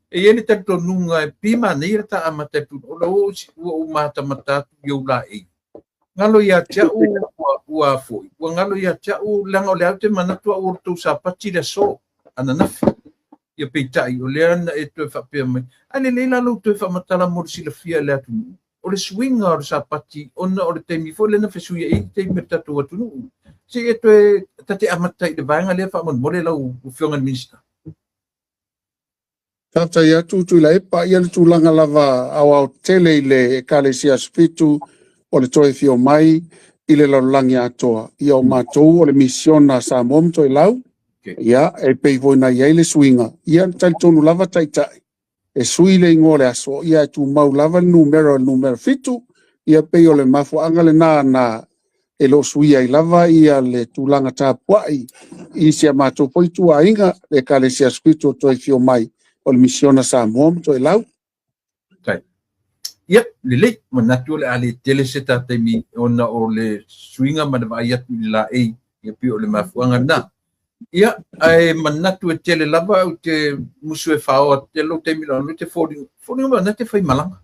E i ai le talitonuga e pi manaia le ta amata i o la ua ou matamata atu i ou laei. Galo ia te au ua foi, ua galo ia te au leaga o lea ou te manatu au o le tou Sapati le aso ananafi. Ia peitai o lea na e toe faapea mai, ae lelei la lou toe faamatala mo le silafia e le atunuu. O le suiga o le Sapati ona o le taimi foi lea na fesuiai ai le taimi o le tatou atunuu. Se i e toe ta te amata i le vaega lea faamolemole lau Afioga i le Minisita. Faafetai atu Tuilaepa, ia le tulaga lava aoao tele i le Ekalesia Aso Fitu o le toe fio mai i le lalolagi atoa. Ia o matou o le misiona a Samoa ma Toelau, ia e pei foi na i ai le suiga, ia na talitonu lava taitai e sui le igoa o le aso, ia e tumau lava le numera o le numera 7, ia pei o le mafuaaga lena na e le o suia ai lava ia le tulaga tapuai i si a matou foi ituaiga le Ekalesia Aso Fitu o toe fio mai o le misiona Samoa ma Toelau. Ia, lelei, manatu o le a le tele se ta taimi ona o le suiga ma le vaai atu i le laei, ia pei o le mafuaaga lena. Ia, ae manatu e tele lava ou te musu e faoa tele lou taimi la te foliga, foliga mai o na te fai malaga.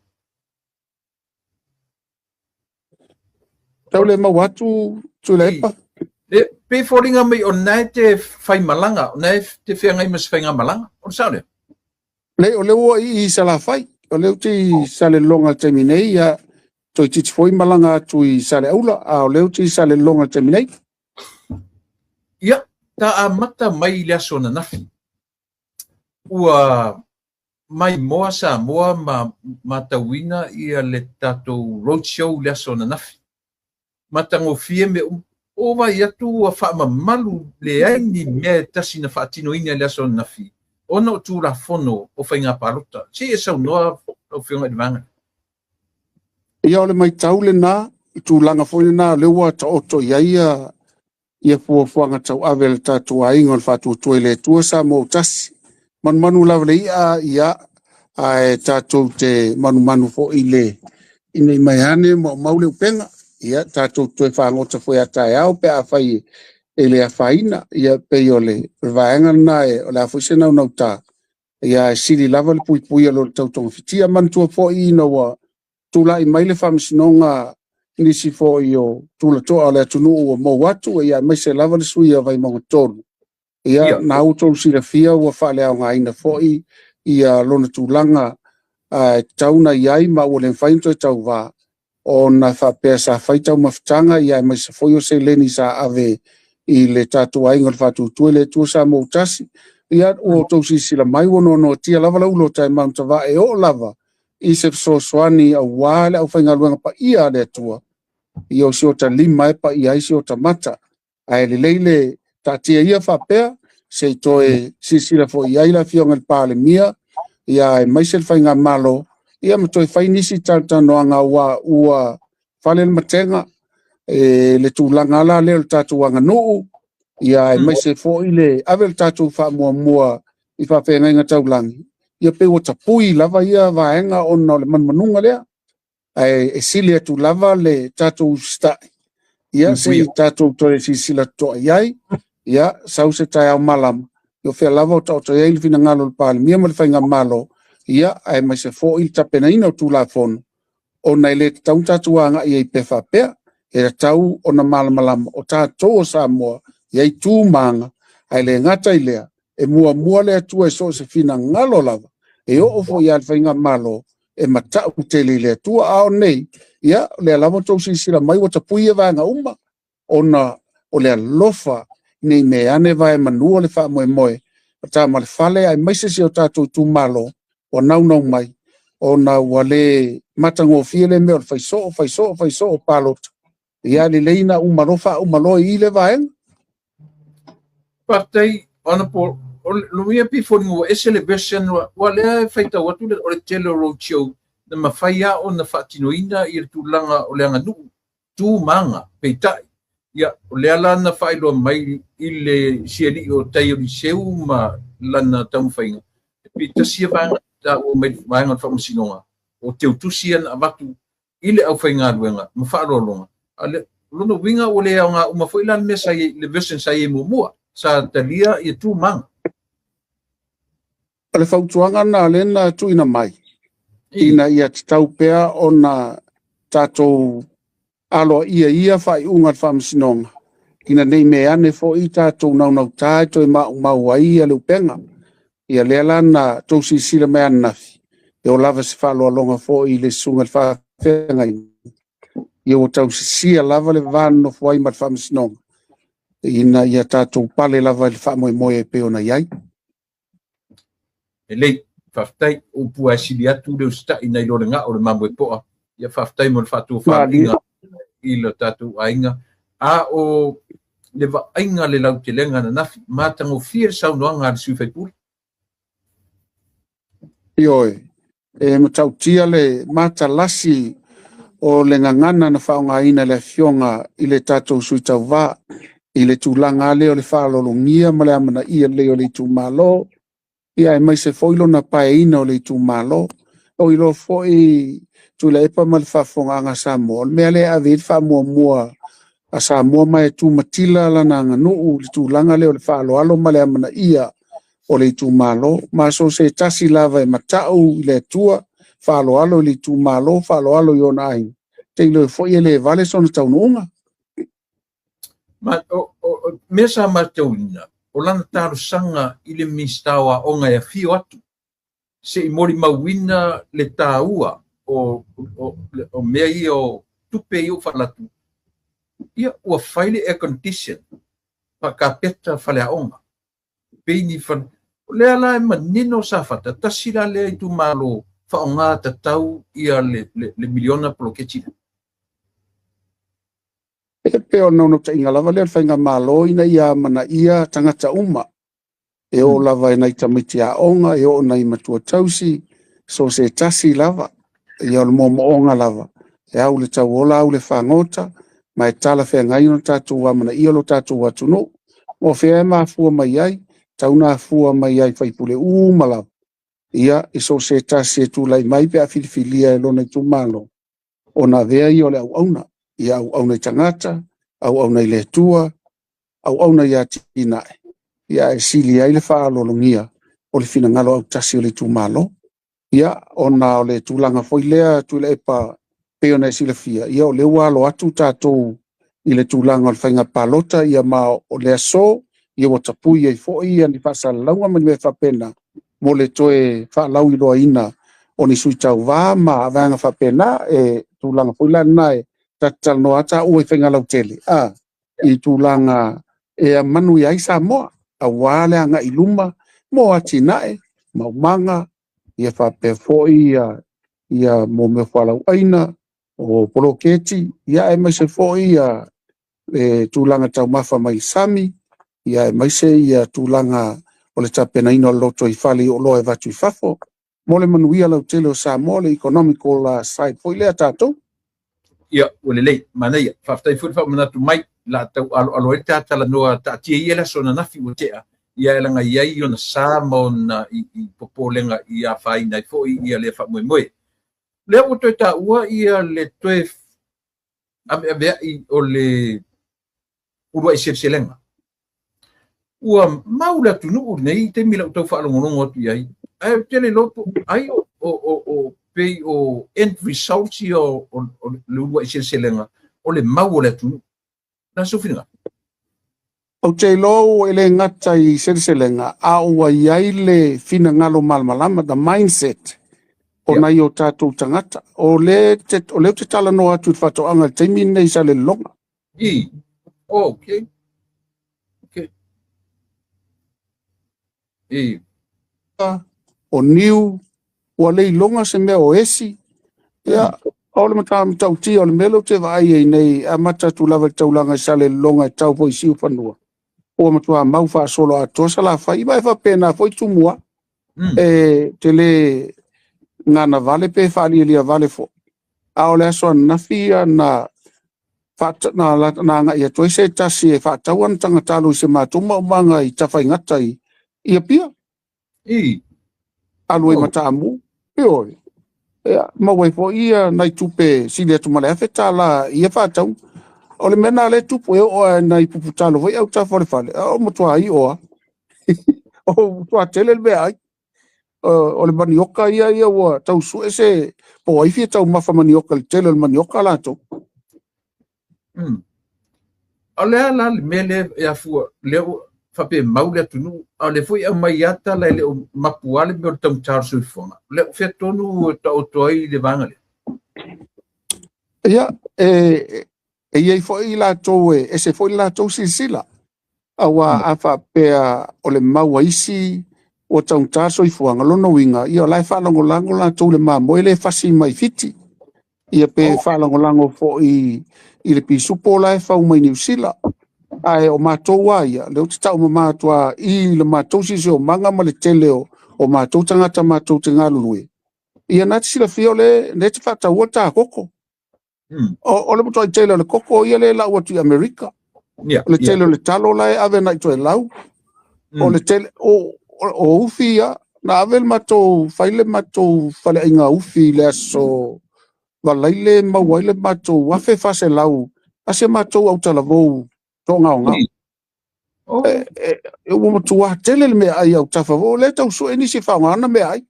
Tau le maua atu Tuilaepa. E pe foliga mai o na te fai malaga, o na te feagai ma se faigamalaga. O le sao lea? Le, o lea ua i Salafai, o lea ou te i Salelologa i le taimi nei, ia toeitiiti foi malaga atu i Saleaula, a o lea ou te i Salelologa i le taimi nei. Ia, ta amata mai i le aso ananafi. Ua maimoa Samoa ma matauina ia le tatou road show i le aso ananafi. Matagofie mea uma. O vaai atu ua faamamalu leai ni mea e tasi na faatinoina i le aso ananafi ona o Tulafono o Faiga Palota. Se i e saunoa lau Afioga i le vaega. Ia o le matau lena, i tulaga foi lena o lea ua taoto i ai ia fuafuaga tauave a le tatou aiga o le faatuatua i le Atua Samoa ua tasi. Manumanu lava le i'a, ia, ae tatou te manumanu foi i le ina i mai ane maumau le upega. Ia, tatou toe fagota foi a taeao pe afai e le afaina. Ia, pei o le vaega lena o le a foi se naunauta. Ia, e sili lava le puipuia i lo le tautogafitia. Manatua foi ina ua tulai mai le faamasinoga nisi foi o tulatoa o le atunuu ua mou atu, ia aemaise lava le sui o Vaimauga 3. Ia, na ua outou silafia ua faaleaogaina foi ia lona tulaga e tatau ona i ai ma ua le mafai ona toe tauva ona faapea sa fai taumafataga, ia aemaise foi o seleni sa ave i le tatou aiga o le faatuatua i le Atua Samoa ua tasi. Ia, ua outou silasila mai ua noanoatia lava lau ulo tai Mount Tavae oo lava i se fesoasoani aua le aufaigaluega paia a le Atua. Ia o si ota lima e paia ai si ota mata. Ae lelei le taatia ia faapea, se i toe silasila foi i ai le Afioga i le Palemia, ia aemaise le faigamalo, ia ma toe fai nisi talatalanoaga aua ua fale le matega, e le tulaga la lea o le tatou aganuu, ia aemaise foi le ave le tatou faamuamua i faafeagaiga taulagi, ia pei ua tapui lava ia vaega ona o le manumanuga lea. Ae e sili atu lava le tatou usitai, ia se i tatou toe silasila totoa i ai, ia sau se taeao malama, ia o fea lava o taoto i ai le finagalo o le Palemia ma le faigamalo, ia aemaise foi le tapenaina o Tulafono, ona e le tatau ona tatou agai ai pea faapea, e tatau ona malamalama o tatou o Samoa, e i ai tu ma aga, ae le gata i lea, e muamua le Atua e so o se finagalo lava, e oo foi i le faigamalo, e matau tele i le Atua. A o nei, ia, o lea lava outou silasila mai ua tapui ia vaega uma, ona o le alofa nei mea ane vae manua le faamoemoe, o Tamale aemaise si o tatou itumalo, ua naunau mai, ona ua le matagofie le mea o le faisoo, faisoo, faisoo palota. Ia lelei na uma loa faauma loa i le vaega. Faafetai, Honorable, lumia pi foliga ua ese le version ua lea e faitau atu o le tele o roadshow na mafai lava ona faatinoina i le tulaga o le aganuu tu ma aga peitai. Ia, o lea la na faailoa mai i le sialii o tai o Liceu ma lana taumafaiga. E pei tasi ia vaega taua mai le vaega o le faamasinoga o teutusi ia na avatu i le aufaigaluega ma faaaloaloga. A le lona uiga ua le aoga uma foi la le mea sa i ai, le version sa i ai muamua, sa talia ia tu ma aga. O le fautuaga lena lea na tuuina mai, ina ia tatau pea ona tatou aloaia ia faaiuga a le Faamasinoga, ina ne i meaane foi tatou naunauta e toe maumau ai le upega. Ia lea la na outou silasila mai ananafi, e oo lava i se faaaloaloga foi i le susuga i le faafeagaiga, ia ua tausisia lava le va nonofo ai ma le Faamasinoga, ina ia tatou pale lava i le faamoemoe e pei ona i ai. Lelei, faafetai. O upu lava e sili atu le usitai nai lo le gao o le mamoe poa. Ia faafetai mo le faatofalaiga i lo tatou aiga. A o le vaaiga le lautelega ananafi, matagofie le saunoaga a le sui usufono. Ioe, e matautia le matalasi o le gagana na faaaogaina e le Afioga i le tatou sui tauva i le tulaga lea o le faaaloalogia ma le amanaia lelei o le itumalo, ia aemaise foi lona paeina o le itumalo. O iloa foi Tuilaepa ma le faafofogaaga a Samoa, o le mea lea e ave i ai le faamuamua a Samoa ma e tumatila lana aganuu i le tulaga lea o le faaaloalo ma le amanaia o le itumalo. Ma so o se tasi lava e matau i le Atua, faaaloalo i le itumalo, faaaloalo i ona aiga, te iloa foi e le vale sona taunuuga. Ma o mea sa matauina, o lana talosaga i le Minisita o Aoga e afio atu, se i molimauina le taua o mea ia o tupe ia ua faalatu, ia ua fai le air condition, faakapeta faleaoga, peini fale. O lea la e manino Safata, tasi la lea itumalo faaaoga tatau ia le miliona poloketi lea. E pei o le naunautaiga lava lea o le faigamalo ina ia amanaia tagata uma. E oo lava i nai tamaiti aoga, e oo i nai matua tausi, so o se tasi lava. Ia o le moomooga lava, e au i le tauola au i le fagota, ma e talafeagai ona tatou amanaia lo tatou atunuu. O fea e mafua mai ai, tau na afua mai ai sui usufono uma lava, ia i so o se tasi e tulai mai pe a filifilia e lona itumalo, ona avea ia o le auauna. Ia auauna i tagata, auauna i le Atua, auauna i atinae, ia e sili ai le faaaloalogia o le finagalo autasi o le itumalo. Ia, ona o le tulaga foi lea Tuilaepa pei ona e silafia, ia o lea ua alo atu tatou i le tulaga o le faiga palota, ia ma o le aso, ia ua tapui ai foi ia ni faasalalauga ma ni mea faapena mo le toe faalauiloaina o ni sui tauva ma vaega faapena. E tulaga foi la lena e talanoa lava taua i faiga lautele i tulaga e manuia ai Samoa, aua le agai i luma mo atinae, maumaga, ia faapea foi ia mo mea fualauaina, o poloketi, ia aemaise foi ia le tulaga taumafa mai le sami, ia aemaise ia tulaga o le tapenaina o le lotoifale i oloa e avatu i fafo, mo le manuia lautele o Samoa, le economical side foi lea tatou. Ia, ua lelei, manaia. Faafetai foi le faamanatu mai, la tau aloalo ai le ta talanoa taatia ia le aso ananafi ua tea, ia e laga i ai ona sa ma ona i popolega i afaina ai foi ia lea faamoemoe. Lea ua toe taua ia le toe aveaveai o le uluai seleselega. Ua mau le atunuu lenei i taimi lau tau faalogologo atu i ai, ae ou te le iloa po ai o pei o end results ia o le uluai seleselega o le mau o le atunuu. Na sou finagalo. Ou te iloa e le gata i seleselega, a ua i ai le finagalo malamalama, the mindset o nai o tatou tagata. O lea ou te talanoa atu i le faatoaga i le taimi lenei i Salelologa. Okay. Okay. I. O niu, ua le iloga se mea o esi. Ia, o le matautia o le mea lea ou te vaai ai nei, amata atu lava i le taulaga i Salelologa e tau foi i Siufanua, ua matua mau faasolo atoa Salafai, ma e faapena foi Tumua. E te le gana vale pe faalialia vale foi. A o le aso ananafi ia na agai atu ai se tasi e faatau ana tagatalo i se matou maumaga i Tafaigata i Apia. Alu ai Mataamu. Ioe. Ia, maua ai foi ia nai tupe sili atu ma le $1,000 ia faatau. O le mea na le tupu e oo ai nai puputalo foi autafa o le fale, o matua i'o lava. O matua tele le meaai. O le manioka ia ia ua tau sue se po o ai fia taumafa manioka i le tele o le manioka latou. O le a la le mea lea e afua lea ua faapea mau le atunuu, a o lea foi e aumai lava tala e le o mapu lava le mea o le taugata o le soifuaga. O le fea tonu e taoto ai le vaega lea? Ia, e i ai foi latou e ese foi le latou silasila. Aua a faapea o le mau a isi ua taugata le soifuaga, lona uiga, ia o la e faalagolago latou i le mamoe lea e fasi mai Fiti. Ia pe faalagolago foi i le pisupo la e fau mai Niu Sila. Ae o matou lava ia, lea ou te taumama atu lava i le matou siosiomaga ma le tele o matou tagata matou te galulue, ia na te silafia o lea e te faataua le ta koko. O le matuai tele o le koko ia lea e lau atu i Amerika. O le tele o le talo la e ave agai i Toelau. O le tele o ufi ia, na ave le matou, fai le matou faleaiga ufi i le aso Valaile maua ai le matou 1400 a si a matou autalavou toagaogao. Ua matua tele le meaai i autafa foi, o lea e tau sue nisi e faaaoga ana meaai.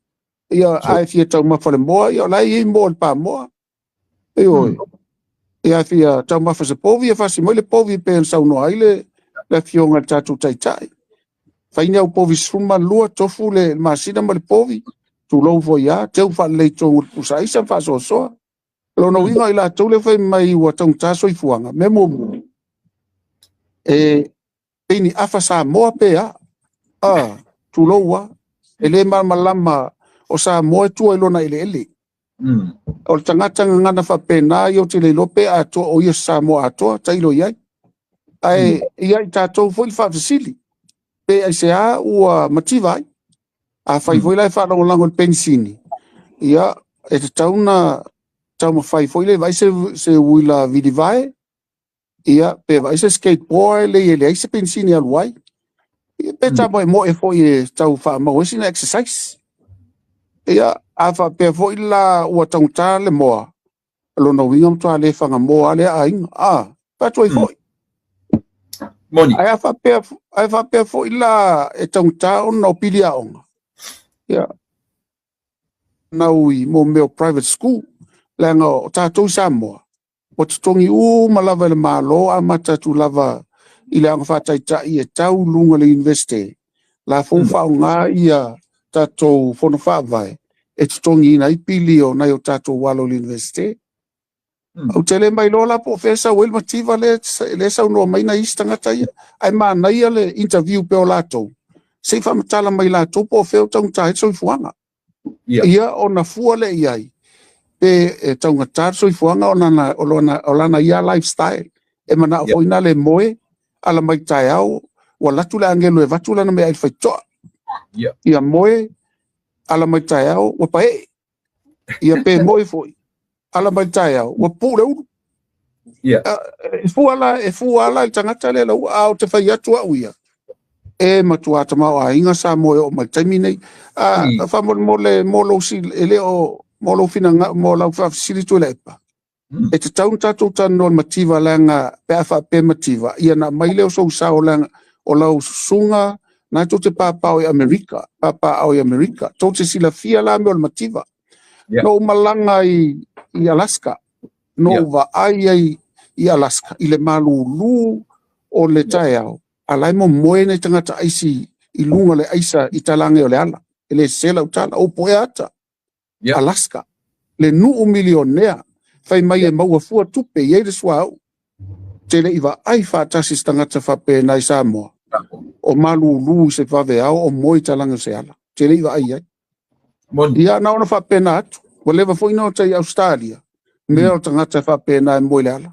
Ia, a e fia taumafa i le moa, ia o la e i ai moa i le pamoa. Ioe. Ia a fia taumafa i se povi, ia fasi mai le povi pei ona saunoa ai le afioga i le tatou Taitai. Fai ni au povi 12, tofu le masina ma le povi, tulou foi lava, teu faalelei i totonu o le pusa aisa ma faasoasoa. O lona uiga o i latou lea fai mai ua taugata soifuaga, mea muamua, e pei ni afa Samoa pe a, tulou lava, e le malamalama o Samoa e tua i lona eleele. O le tagata gagana faapena ia ou te le iloa pe atoa o ia se Samoa atoa, tailo i ai. Ae ia i tatou foi le faafesili, pe aisea ua mativa ai. Afai foi la e faalagolago i le penisini, ia e tatau ona taumafai foi lea e vaai se uila vilivae, ia pe vaai se skateboard lea e leai se penisini e alu ai. Ia pe taamoemoe foi e tau faamau ai sina exercise. Ia a faapea foi la ua taugata le moa, lona uiga matua le fagamoa lava lea aiga. Fai atu ai foi. Moni. Ae a faapea foi la e taugata ona o pili aoga, ia, nau i mo mea o private school, leaga o tatou i Samoa, ua totogi uma lava e le Malo amata atu lava i le aoga faataitai e tau i luga o le University, la foi ua faaaoga ia tatou fono faavae e totogiina ai pili o nai o tatou alo i le University. Ou te le mailoa la po o fea e sau ai le mativa lea e saunoa mai nai isi tagata ia. Ae manaia le interview pea o latou, se i faamatala mai latou po o fea o taugata ai le soifuaga. Ia ona fua lea i ai, pe e taugata le soifuaga ona o lana ia lifestyle. E manao foi na le moe, ala mai taeao, ua alu atu le agelu e avatu lana meaai i le faitotoa. Ia moe, ala mai taeao, ua paee. Ia pe moe foi, ala mai taeao, ua pupuu le ulu. E fua la, e fua la i le tagata lea lau, a ou te fai atu au ia, e matua tamaoaiga Samoa e oo mai le taimi nei. Faamolemole mo lou e le o, mo lou finagalo, mo lau faafesili Tuilaepa, e tatau ona tatou talanoa i le mativa leaga pe a faapea mativa, ia ona aumai lea o sou sao leaga o lau susuga na tou te papaaao i Amerika, papaaao i Amerika, tou te silafia la mea o le mativa. Na ou malaga i Alaska, na ou vaai ai i Alaska i le malulu o le taeao, a la e momoe nai tagata aisi i luga o le aisa i talaane o le ala. E le sese lau tala, ou puea ata. Alaska, le nuu milionea, fai mai e maua fua tupe, e i ai le suauu. Te le i vaai faatasi se tagata faapena i Samoa, o malulu i se vaveao o moe i talaane o se ala. Te le i vaai i ai. Ia, na ona faapena atu. Ua leva foi na ota i Ausetalia, mea o tagata faapena e moe i le ala.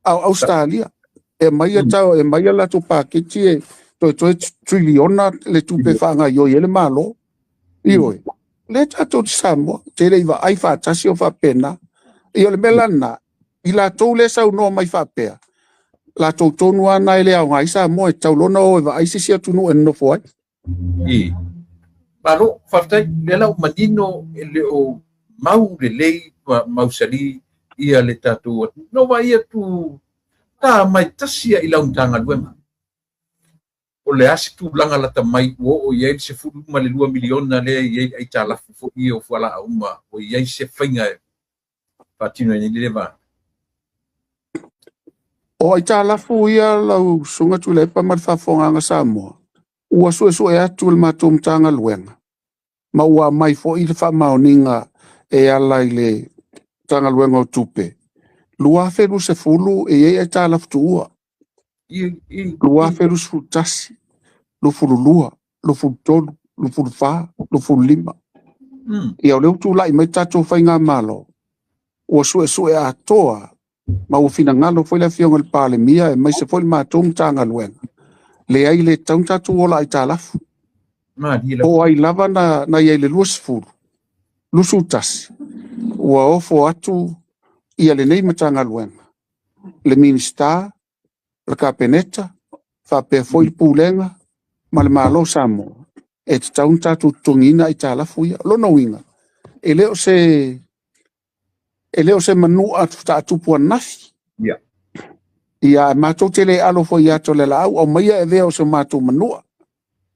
A o Ausetalia, e aumai a tau, e aumai a latou paketi e toetoe triliona le tupe e faagaoioi ai le Malo. Ioe, lea tatou te Samoa, te le i vaai faatasi o faapena. Ia o le mea la lena, i latou lea e saunoa mai faapea, latou tonu lava na e le aoga ai Samoa, e tatau loa ona o e vaai se isi atunuu e nonofo ai. Malo, faafetai, lea la ua manino e le o mau lelei ma mausali ia le tatou atunuu. Na ou vaai atu ta mai tasi lava i lau Matagaluega. O le a se tulaga lata mai ua oo i ai le $12 miliona lea e i ai le aitalafu foi ia o fualaau uma, ua i ai se faiga e faatino ai nei lea vaega? O aitalafu ia lau Susuga Tuilaepa ma le faafofogaaga Samoa, ua suesue atu e le matou Matagaluega ma ua aumai foi le faamaoniga e ala i le Matagaluega o Tupe, 2020 e i ai aitalafu tuua, 2021, 22, 23, 24, 25. Ia o lea ua tulai mai le tatou faigamalo, ua suesue atoa ma ua finagalo foi le Afioga i le Palemia aemaise foi le matou Matagaluega, leai e le tatau ona tatou ola aitalafu. Po o ai lava na i ai i le 20, 21, ua ofo atu ia lenei Matagaluega, le Minisita, le Kapeneta, faapea foi le Pulega ma le Malo o Samoa, e tatau ona tatou totogiina aitalafu ia. O lona uiga, e le o se manua faatoa tupu ananafi. Ia, matou te le alo foi i ata o le laau, aumaia e avea o se matou manua,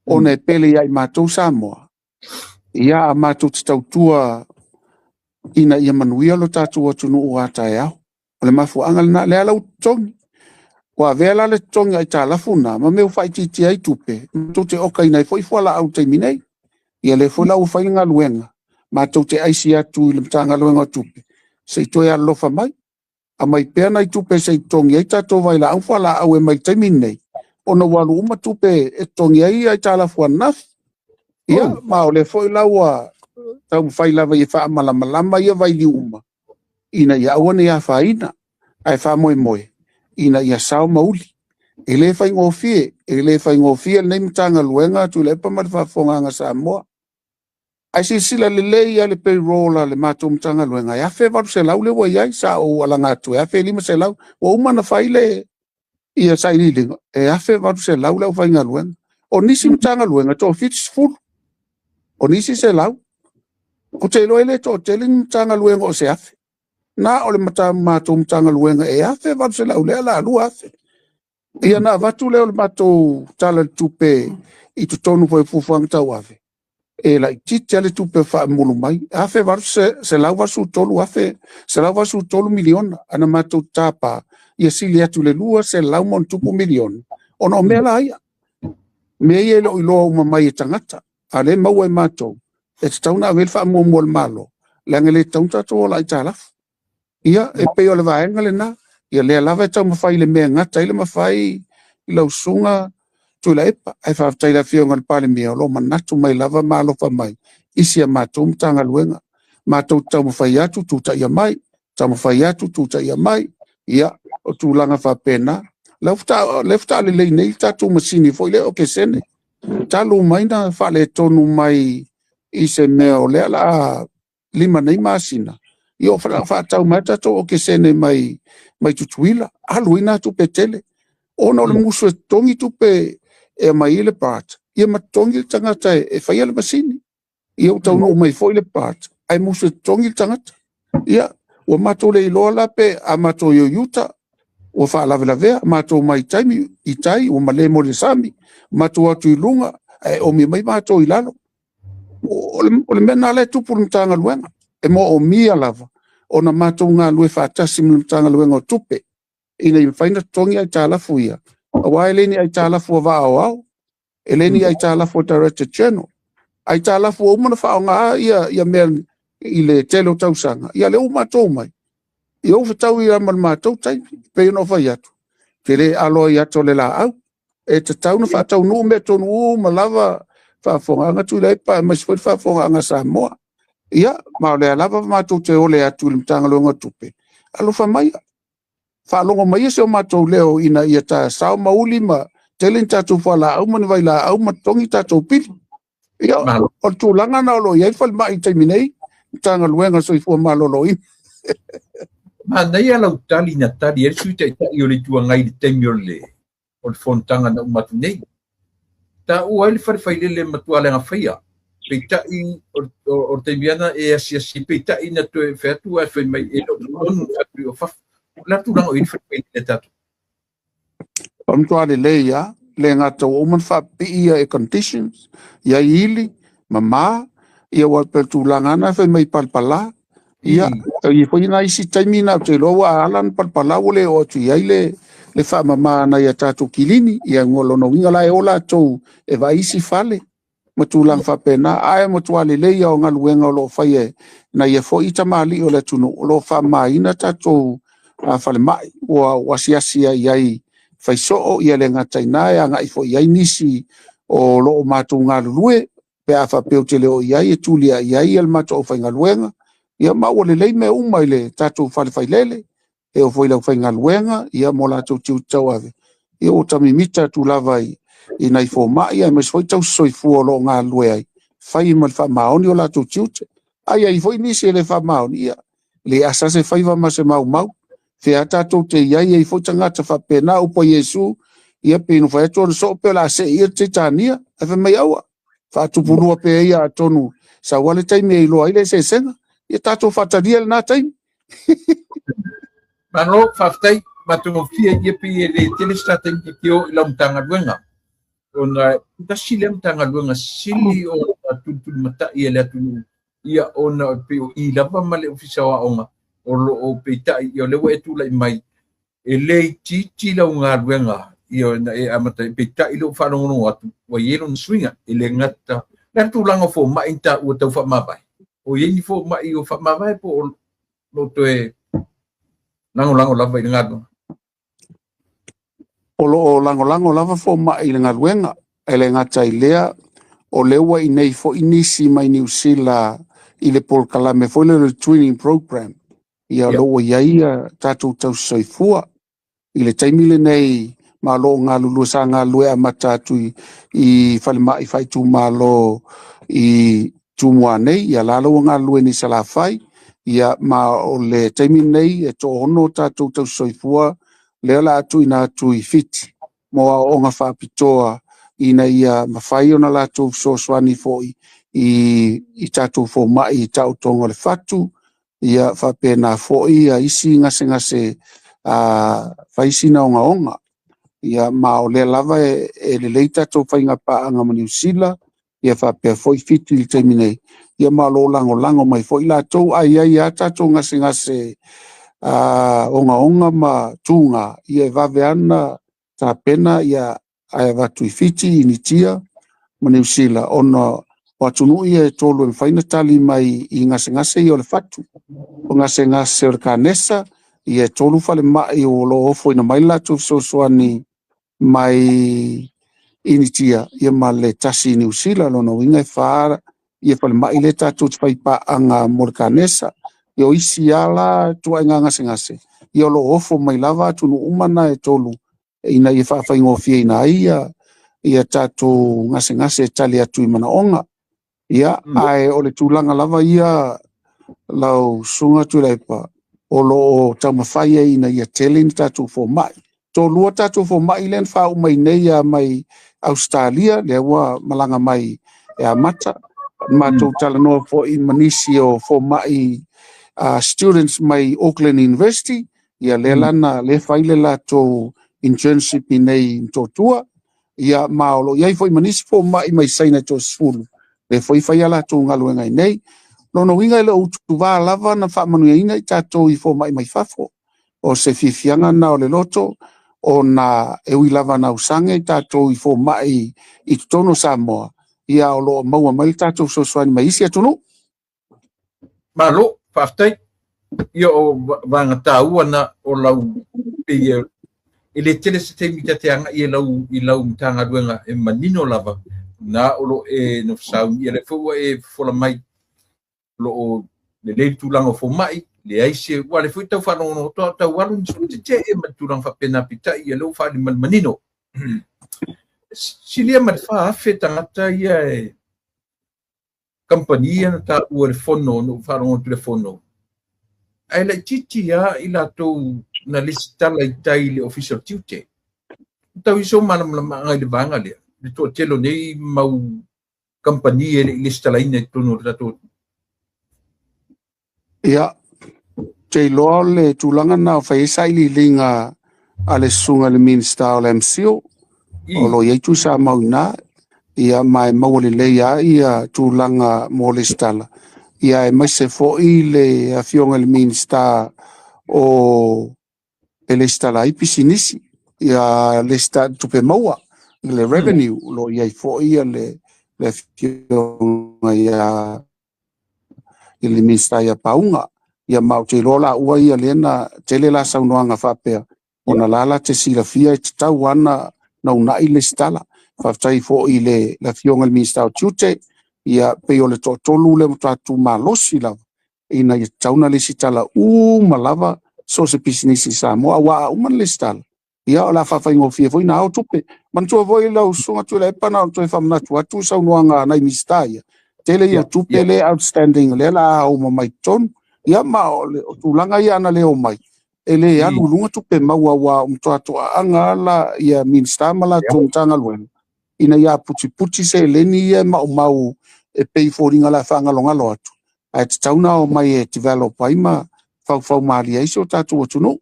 ona e pele ia i matou Samoa. Ia, a matou te tautua ina ia manuia lo tatou atunuu a taeao. O le mafuaaga lena, lea la ua totogi. Ua avea la le totogi aitalafu na ma mea ua faaitiitia ai tupe, matou te okaina ai foi fualaau i le taimi nei. Ia lea foi la ua fai le galuega, matou te aisi atu i le Matagaluega o Tupe, se i toe alolofa mai, aumai pea nai tupe se i totogi ai tatou vailaau fualaau e mai le taimi lenei, ona ua alu uma tupe e totogi ai aitalafu ananafi. Ia, ma o lea foi la ua taumafai lava ia faamalamalama ia vailiu uma, ina ia aua ne i afaina, ae faamoemoe ina ia sao ma uli. E le faigofie, e le faigofie lenei Matagaluega Tuilaepa ma le faafofogaaga Samoa. Ae silasila lelei lava le payroll a le matou Matagaluega, e $1,800 lea ua i ai, sa ou alaga atu e $1,500. Ua uma ona fai le sailiiliga, e $1,800 le aufaigaluega. O nisi Matagaluega e toa-70, o nisi 100. Ou te iloa e le toatele ni Matagaluega o se 1,000. Na o le matou Matagaluega e $1,800 lea o le a $2,000. Ia ona avatu lea o le matou Tala o le Tupe i totonu foi o fuafuaga tauave, e laitiiti lava le tupe e faamomoli mai, e $183 miliona, ae na matou tapa ia sili atu i le $200+ miliona, ona o mea la ia, mea ia e le o iloa uma mai e tagata, a o lea e maua e matou, e tatau ona ave i ai le faamuamua a le Malo, leaga e le tatau ona tatou ola aitalafu. Ia, e pei o le vaega lena, ia lea lava e taumafai i le mea e gata ai le mafai i lau Susuga Tuilaepa. Ae faafetai i le Afioga i le Palemia o lo o manatu mai lava ma alofa mai i si a matou Matagaluega. Matou te taumafai atu, tutaia mai, taumafai atu, tutaia mai. Ia, o tulaga faapena. O lea faatoa lelei nei le tatou masini foi lea okesene, talu mai ona faaletonu mai i se mea o lea o le a 5 nei masina, ia o faatau mai tatou okesene mai Tutuila, alu ai na tupe tele, ona o le musu e totogi tupe e aumai ai le part, ia ma totogi le tagata e faia le masini. Ia ua taunuu mai foi le part, ae musu e totogi le tagata. Ia, ua matou le iloa la pe a matou o i uta, ua faalavelavea, matou mai taimi i tai, ua malemo i le sami, matou o atu i luga, ae oomi mai matou i lalo. O le mea lena o lea e tupu i le Matagaluega, e moomia lava ona matou galulue faatasi ma le Matagaluega o Tupe, ina ia mafai ona totogi aitalafu ia, aua e le ni aitalafu a vaa aoao, e le ni aitalafu a Director General, aitalafu ua uma ona faaaoga ia mea i le tele o tausaga, ia lea ua matou omai, ia ua fetaui lava ma le matou taimi. E pei ona ou fai atu, ou te le alo ai i ata o le laau, e tatau ona faataunuu mea tonu uma lava, faafofogaaga Tuilaepa aemaise foi le faafofogaaga a Samoa. Ia, ma o lea lava matou te ole atu i le Matagaluega o Tupe, alofa maia, faalogo maia si o matou leo ina ia ta sao ma uli ma tele ni tatou fualaau ma ni vailaau ma totogi tatou pili. Ia, o le tulaga lena o lo o i ai le falemai i le taimi nei, Matagaluega o le Soifua Maloloina. Manaia lau tali na tali ai le Sui Taitai o le Itu Agai i le taimi o le fonotaga na uma atu nei. Taua ai le fale failele matua leaga faia, peitai o le taimi ana e asiasi, peitai na toe fai atu ae fai mai e le o totonu atu i o fafo. O le a tulaga o i ai le fale failele a tatou? O le matua lelei lava. le gata ua uma ona faapipii air conditions, i ai ili, mama, ia ua pei o le tulaga lava lena e fai mai palapala. Ia, e i ai foi nai isi taimi na ou te iloa ua ala ona palapala ua le oo atu i ai le faamama a nai a tatou kilini. Ia, o lona uiga la e o latou e vaai isi fale ma tulaga faapena. Ae matua lelei lava o galuega o lo o faia e nai foi tamalii o le atunuu o lo o faamamaina tatou falemai. Ua asiasi ai i ai fai soo, ia le gata i lena e agai foi i ai nisi o lo o matou galulue pe a faapea ou te le o i ai e tulia i ai le matou aufaigaluega. Ia ma ua lelei mea uma i le tatou fale failele, e oo foi i le aufaigaluega, ia ma o latou tiute tauave, ia ua ta mimita atu lava i nai fomai aemaise foi tausisoifua o lo o galulue ai, fai ma le faamaoni o latou tiute. A i ai foi nisi e le faamaoni, ia, le asa se faiva ma se maumau. Fea tatou te i ai, ai foi tagata faapena, upu a Iesu, ia pei ona fai atu ona soo pe o le a see ia le Teitania, ae fai mai aua, faatupulua pea ia atonu sau lava le taimi e iloa ai le eseesega. Ia tatou faatalia lena taimi. Malo, faafetai, matagofie ia pei e le tele se ta taimi ta te o i lau Matagaluega, ona tasi lea Matagaluega sili ona tulitulimatai e le atunuu, ia ona pei o i lava ma le Ofisa o Aoga o lo o peitai, ia o lea ua e tulai mai, e le itiiti lau galuega ia na e amata ai, peitai lou faalogologo atu ua i ai lona suiga, e le gata le tulaga o fomai na taua tau faamavae, o i ai ni fomai o faamavae po o lo toe lagolago lava i le galuega? O lo o lagolago lava fomai i le galuega, e le gata i lea, o lea ua i nei foi nisi mai Niu Sila i le polokalame foi lea o le training program, ia o lea ua i ai tatou tausisoifua i le taimi lenei, ma o lo o galulue, sa galulue amata atu i falemai faaitumalo i Tumua nei, ia la ua galulue nei i Salafai, ia ma o le taimi lenei e 6 tatou tausisoifua lea o le a tuuina atu i Fiti mo aoaoga faapitoa ina ia mafai ona latou fesoasoani foi i tatou fomai i taotoga o le fatu, ia faapena foi ia isi gasegase fai sina ogaoga. Ia ma o lea lava e lelei tatou faiga paaga ma Niu Sila, ia faapea foi Fiti i le taimi nei, ia ma o lo o lagolago mai foi latou, a i ai lava tatou gasegase ogaoga ma tuga, ia e vave lava ona tapena ia ae avatu i Fiti, Initia ma Niu Sila, ona o atunuu ia e tolu e mafai ona tali mai i gasegase ia o le fatu, o gasegase o le kanesa, ia e 3 falemai o lo o ofoina mai le latou fesoasoani mai Initia, ia ma le tasi i Niu Sila, lona uiga e 4 ia falemai lea tatou te fai paaga mo le kanesa. Ia o isi ala tuaiga gasegase, ia o lo o ofo mai lava atunuu uma na e 3 ina ia faafaigofieina ai ia tatou gasegase e tali atu i manaoga. Ia, ae o le tulaga lava ia lau susuga Tuilaepa, o lo o taumafai ai ina ia tele ni tatou fomai. 2 tatou fomai lea na faauma nei mai Australia, lea ua malaga mai e amata. Matou talanoa foi ma nisi o fomai students mai Auckland University, ia lea lana lea fai le latou internship i nei Motootua, ia ma o lo o i ai foi ma nisi fomai mai Saina e 30, lea foi fai a latou galuega i nei. Lona uiga e le o utuvā lava na faamanuiaina i tatou i fomai mai fafo. O se fiafiaga na o le loto, ona e ui lava na ausage i tatou i fomai i totonu o Samoa, ia o lo o maua mai le tatou fesoasoani mai isi atunuu. Malo, faafetai. Ia o vaega taua na o lau pei e le tele se taimi ta te agai e lau i lau Matagaluega e manino lava na o lo e nofo sauni ia le foi ua e fofola mai lo o lelei le tulaga o fomai, leai se ua le foi tau faalogologo tau alu ni sulu tetee ma le tulaga faapena, peitai ia lea ua faaaliga manino. Silia ma le 4,000 tagata ia e kamupani na taua le fono, na ou faalogo atu i le fono, ae laitiiti lava i latou na lesitala i tai i le Ofisa o Tiute. Tau i so malamalamaaga i le vaega lea, le toatele o nei mau kamupani e le i lesitalaina i totonu o le tatou. Ia, te iloa o le tulaga na o fai ai sailiiliga a le susuga i le Minisita o le MCIL, O lo o i ai Tuisamau i ina, ia ma e maua lelei lava ia tulaga mo lesitala, ia aemaise foi le afioga i le Minisita o e lesitala ai pisinisi, ia lesitala tupe maua, le revenue, o lo o i ai foi ia le afioga ia i le Minisita ia Pauga. Ia ma ou te iloa laua ia lea na tele la saunoaga faapea, ona la la te silafia e tatau lava ona uunai le lesitala. Faafetai foi i le afioga i le Minisita o Tiute, ia pei o le toatolu lea matua tumalosi lava ina ia tatau ona lesitala uma lava so o se pisinisi i Samoa, aua a uma ona lesitala, ia o le a faafaigofie foi ona ao tupe. Manatua foi lau Susuga Tuilaepa na ona toe faamanatu atu saunoaga a nai Minisita ia, tele ia o tupe lea e outstanding o lea o le a ao uma mai totonu. Ia ma o le tulaga ia ana le omai, e le alu i luga tupe maua aua ua matua toaaga lava la ia Minisita ma latou Matagaluega ina ia putiputi seleni ia e maumau e pei e foliga o le a faagalogalo atu, ae tatau ona omai e develop ai ma faufau malie ai si o tatou atunuu.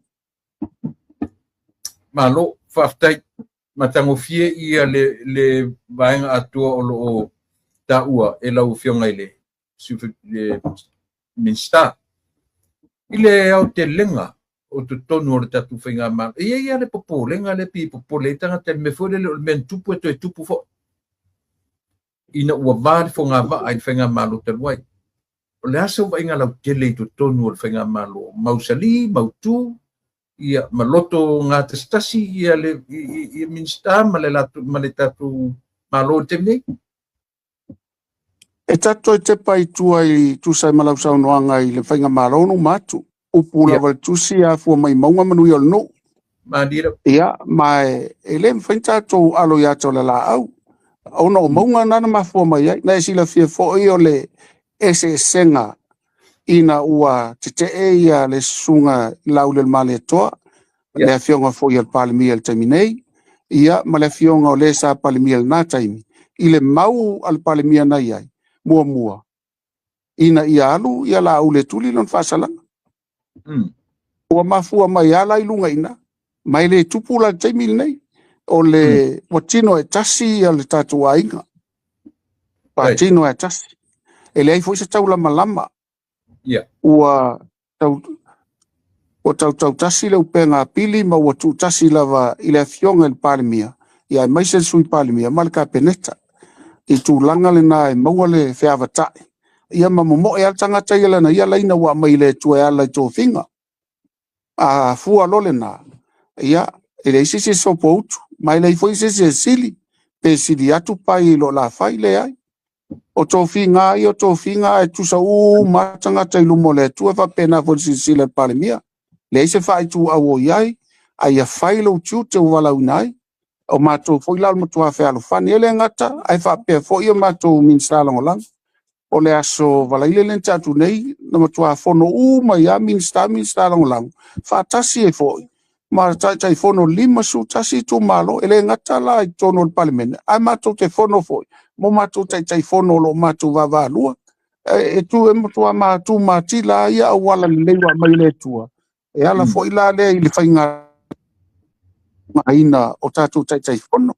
Malo, faafetai. Matagofie ia le vaega atoa o lo o taua e lau Afioga i le Minisita. I le aotelega o totonu o le tatou faigamalo, e i ai lava le popolega lea pei e popole ai tagata i le mea foi lele o le mea na tupu e toe tupu foi, ina ua va le fogavaa i le faigamalo talu ai. O le a sau vaaiga lautele i totonu o le faigamalo, mausali, mautu, ia ma loto gatasitasi ia le i Minisita ma le latou ma le tatou Malo i le taimi nei? E tatou toe tepa i tua i tusa ai ma lau saunoaga i le faigamalo na uma atu. Upu lava i le tusi afua mai mauga manuia o le nuu. Ia, ma e le mafai ona tatou alo i ata o le laau, ona o mauga na na mafua mai ai. Na e silafia foi o le eseesega ina ua tetee ia le susuga i Laaulialemalietoa, le afioga foi a le Palemia i le taimi nei, ia ma le afioga o le sa Palemia i lena taimi, i le mau a le Palemia na i ai, muamua, ina ia alu ia Laauli e tuli lona faasalaga. Ua mafua mai lava la i luga i ina, ma e le tupu la i le taimi lenei. O le, ua tino e tasi ia le tatou aiga. Ua tino e tasi. E leai foi se taulamalama. Ua tau, ua tautautasi le upega a Pili ma ua tuutasi lava i le afioga i le Palemia, ia aemaise le Sui Palemia ma le Kapeneta. I tulaga lena e maua le feavatai, ia ma momoe lava le tagata ia lana ia laina ua aumai e le Atua e ala i tofiga. A fua loa lena, ia, e leai se isi e sopoutu, ma e leai foi se isi e sili, pe sili atu pai i lo la fai, leai. O tofiga lava ia o tofiga ae tusa uma lava tagata i luma o le Atua, e faapena foi i le silasila a le Palemia. Leai se faaituau o i ai, a ia fai lou tiute ua valaauina ai. O matou foi la o le matua fealofani, e le gata ae faapea foi o matou Minisita Lagolago. O le aso Faraile lea na tea atu nei, na matua fono uma ai lava Minisita, Minisita Lagolago, faatasi ai foi ma Taitaifono 51 itumalo. E le gata la i totonu o le Palemene, ae matou te fono foi mo matou Taitaifono o lo o matou vaavaalua. E tu e matua tumatila ai auala lelei ua aumai e le Atua. E ala foi la lea i le faiga aina o tatou Taitaifono.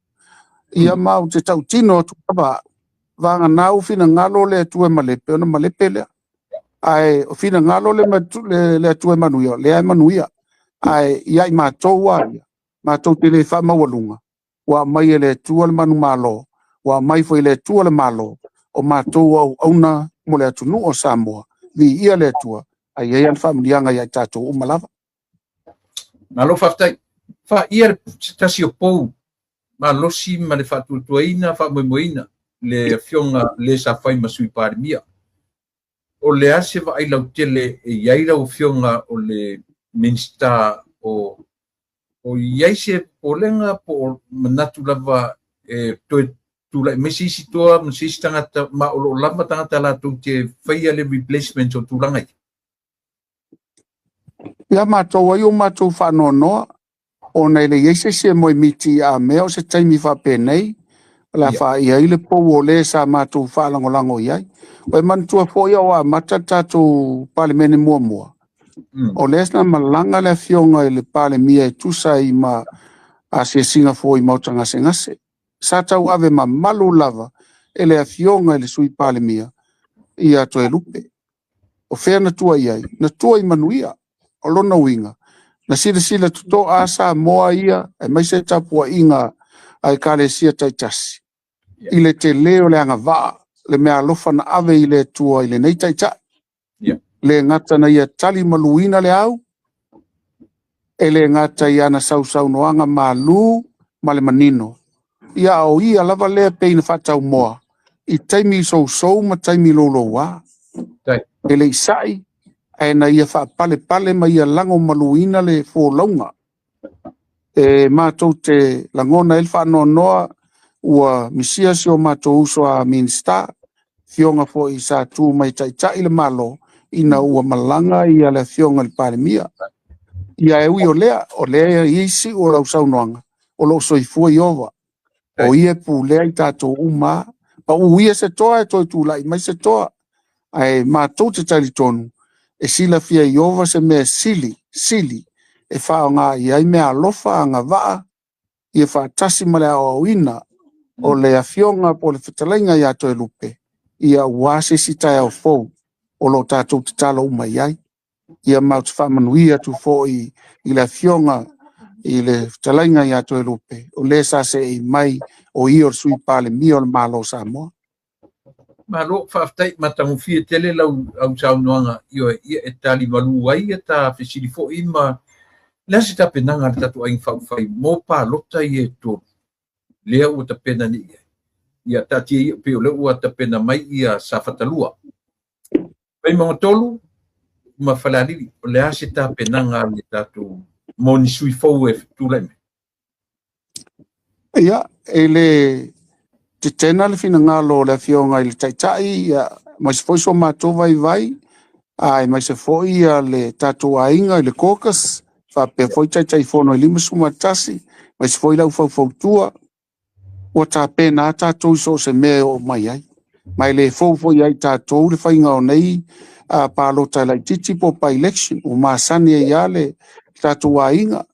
Ia ma ou te tautino atu lava, vagana ua finagalo le Atua e malepe, ona malepe lea. Ae o finagalo le Atua e manuia, lea e manuia. Ae ia i matou lava ia, matou te le faamaualuga, ua aumai e le Atua le manumalo, ua aumai foi e le Atua le Malo, o matou o auauna mo le atunuu o Samoa. Viia le Atua, ae i ai ana faamanuiaga ia i tatou uma lava. Malo faafetai. Faia se tasi o pou malosi ma le faatuatuaina, faamoemoeina le afioga le sa fai ma Sui Palemia. O le a se vaai lautele e i ai lau afioga o le Minisita o i ai se popolega po o manatu lava e toe tulai mai se isi toa ma se isi tagata, ma o lo o lava tagata latou te faia le replacement o tulaga ia? Ia matou ai o matou faanoanoa, ona e leai se isi e moemiti a mea o se taimi faapenei, o le a faia ai le pou o le sa matou faalagolago i ai. Ua e manatua foi a o amata le tatou Palemene muamua, o lea na malaga le afioga i le Palemia e tusa ai ma Asiasiga foi i maota gasegase. Sa tauave mamalu lava e le Afioga i le Sui Palemia ia Toelupe. O fea na tua i ai? Na tua i manuia. O lona uiga, na silasila totoa Samoa ia, aemaise tapuaiga a ekalesia taitasi, i le tele o le agavaa, le meaalofa na ave i le Atua i lenei taitai. Le gata na ia tali maluina le au, e le gata i ana sausaunoaga malu ma le manino, ia a o ia lava lea pei na faataumoa i taimi sousou ma taimi louloua. E le i sa'i, ae na ia faapalepale ma ia lagomaluina le folauga. E matou te lagona ai le faanoanoa ua misia si o matou uso a Minisita, afioga foi sa tu mai taitai le Malo ina ua malaga ia le Afioga i le Palemia. Ia e ui o lea, o lea e i ai siu o lau saunoaga, o lo o soifua Ieova. O ia e pulea i tatou uma. Pau ia se toa e toe tulai mai se toa. Ae matou te talitonu, e silafia e Ieova se mea sili, sili, e faaaoga i ai meaalofa agavaa ia faatasi ma le aoaoina o le afioga po o le fetalaiga ia Toelupe, ia aua se isi taeao fou o lo o tatou tatalo uma i ai. Ia ma ou te faamanuia atu foi i le afioga i le fetalaiga ia Toelupe, o le sa seei mai o ia o le Sui Palemia o le Malo o Samoa. Malo, faafetai, matagofie tele lau au saunoaga, ioe, ia e tali malu ai ia ta fesili foi ma le a se tapenaga a le tatou Aiga Faaupufai mo palota ia e tolu lea ua tapena nei i ai. Ia taatia ia pei o lea ua tapena mai ia Safata 2. Vaimauga 3 ma Falealili, o le a se tapenaga a le tatou mo ni sui fou e tulai mai? Ia, e le tetena le finagalo o le Afioga i le Taitai, ia, aemaise foi so matou vaivai, aemaise foi ia le tatou aiga i le caucus, faapea foi Taitaifono e 51, aemaise foi le aufaufautua, ua tapena tatou i so o se mea e oo mai ai. Ma e le fou foi ia i tatou le faiga o nei palota laitiiti po o by-election, ua masani ai lava le tatou aiga,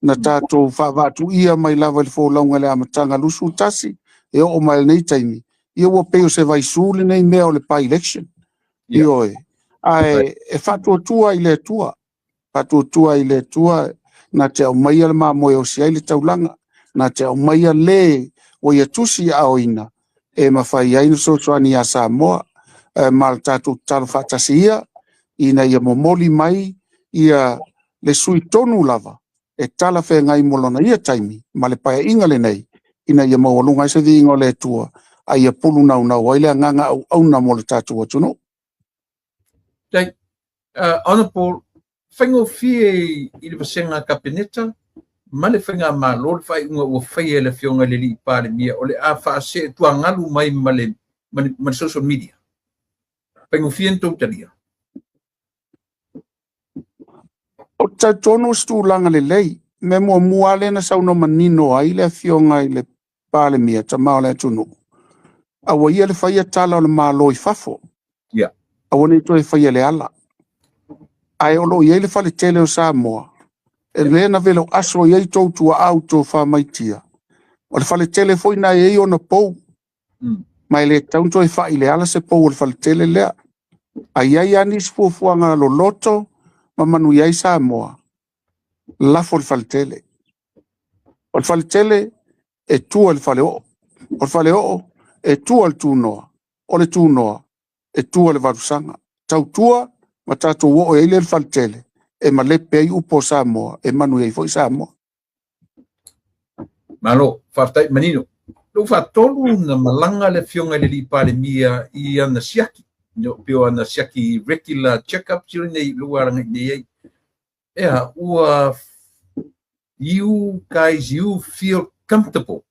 na tatou faavaatuia mai lava i le folauga i le amataga 21, e oo mai lenei taimi, ia ua pei o se vaisu lenei mea o le by-election. Ioe, ae e faatuatua i le Atua, faatuatua i le Atua na te aumaia le mamoe osi ai le taulaga, na te aumaia le ua ia tusi aoina e mafai ai na fesoasoani ia Samoa, ma le tatou tatalo faatasi ia, ina ia momoli mai ia le sui tonu lava e talafeagai mo lona ia taimi ma le paeaiga lenei, ina ia maualuga ai se viiga o le Atua, a ia pulu naunau ai le agaga auauna mo le tatou atunuu. Honorable, faigofie i le vasega Kapeneta ma le faigamalo le faaiuga ua faia e le Afioga i le Alii Palemia o le a faaseetuagalu mai ma le social media. Faigofie na tou talia? O te talitonu o se tulaga lelei. Mea muamua lea na saunoa manino ai le Afioga i le Palemia, tama o le atunuu, aua ia le faia tala o le Malo i fafo. Aua nei toe faia le ala. Ae o lo o i ai le faletele o Samoa, e lea na velo aso i ai tou tuaau tofa maitia. O le faletele foi na e ai ona pou. Ma e le tatau ona toe fai le ala se pou o le faletele lea. A i ai lava nisi fuafuaga loloto ma manuia ai Samoa, lafo le faletele. O le faletele e tua i le faleoo. O le faleoo e tua i le tunoa. O le tunoa e tua i le valusaga. Tautua ma tatou oo ai lea i le faletele e malepe ai upu o Samoa, e manuia ai foi Samoa. Malo, faafetai manino. Lou faatolu na malaga le Afioga i le Alii Palemia i ana siaki, pei o ana siaki regular check-up nei lua alaga nei ai. Ea, ua you guys, you feel comfortable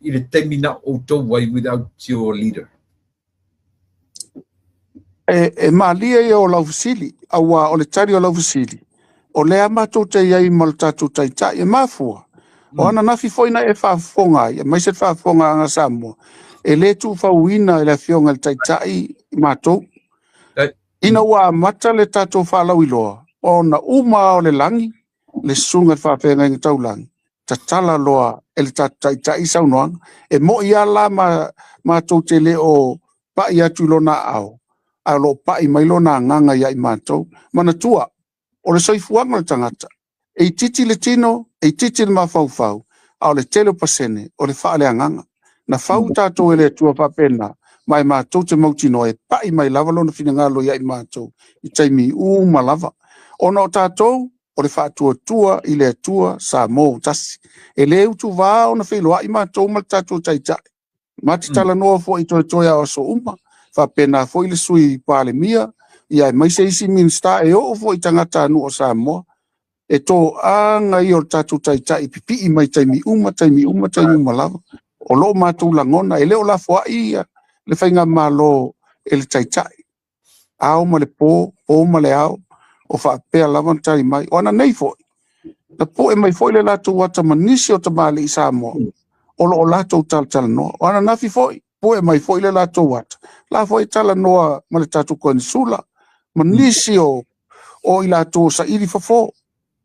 i le taimi na outou ai without your leader? E malie ia o lau fesili, aua o le tali o lau fesili, o lea matou te i ai ma le tatou taitai e mafua. O ananafi foi na e faafofoga ai, aemaise le faafofoga a Samoa, e le tuufauina e le Afioga i le Taitai matou. Ina ua amata le tatou faalauiloa, ona uma o le lagi, le susuga i le faafeagaiga taulagi, Tatala loa e le tatou taitai saunoaga. E mo'i lava la ma matou te le o pa'i atu i lona aao, ae o lo o pa'i mai lona agaga ia i matou. Manatua, o le soifuaga o le tagata, e itiiti le tino, e itiiti le mafaufau, a o le tele o pasene o le faaleagaga. Na fau tatou e le Atua faapena, ma e matou te mautinoa e pa'i mai lava lona finagalo ia i matou i taimi uma lava. Ona o tatou, o le faatuatua i le Atua Samoa ua tasi. E le utuvā ona feiloai matou ma le tatou Taitai. Ma te talanoa foi toetoe a aso uma, faapena foi le Sui Palemia, ia aemaise isi Minisita e oo foi i tagatanuu o Samoa. E toaga ia o le tatou Taitai e pipii mai taimi uma, taimi uma, taimi uma lava. O lo o matou lagona, e le o lafoai ia le faigamalo e le Taitai. Ao ma le po, po ma le ao, o faapea lava ona tali mai. O ana nei foi, na poe mai foi le latou ata ma nisi o tamalii Samoa, o lo o latou talatalanoa. O ananafi foi, poe mai foi le latou ata, la foi talanoa ma le tatou konesula, ma nisi o i latou o saili fofo.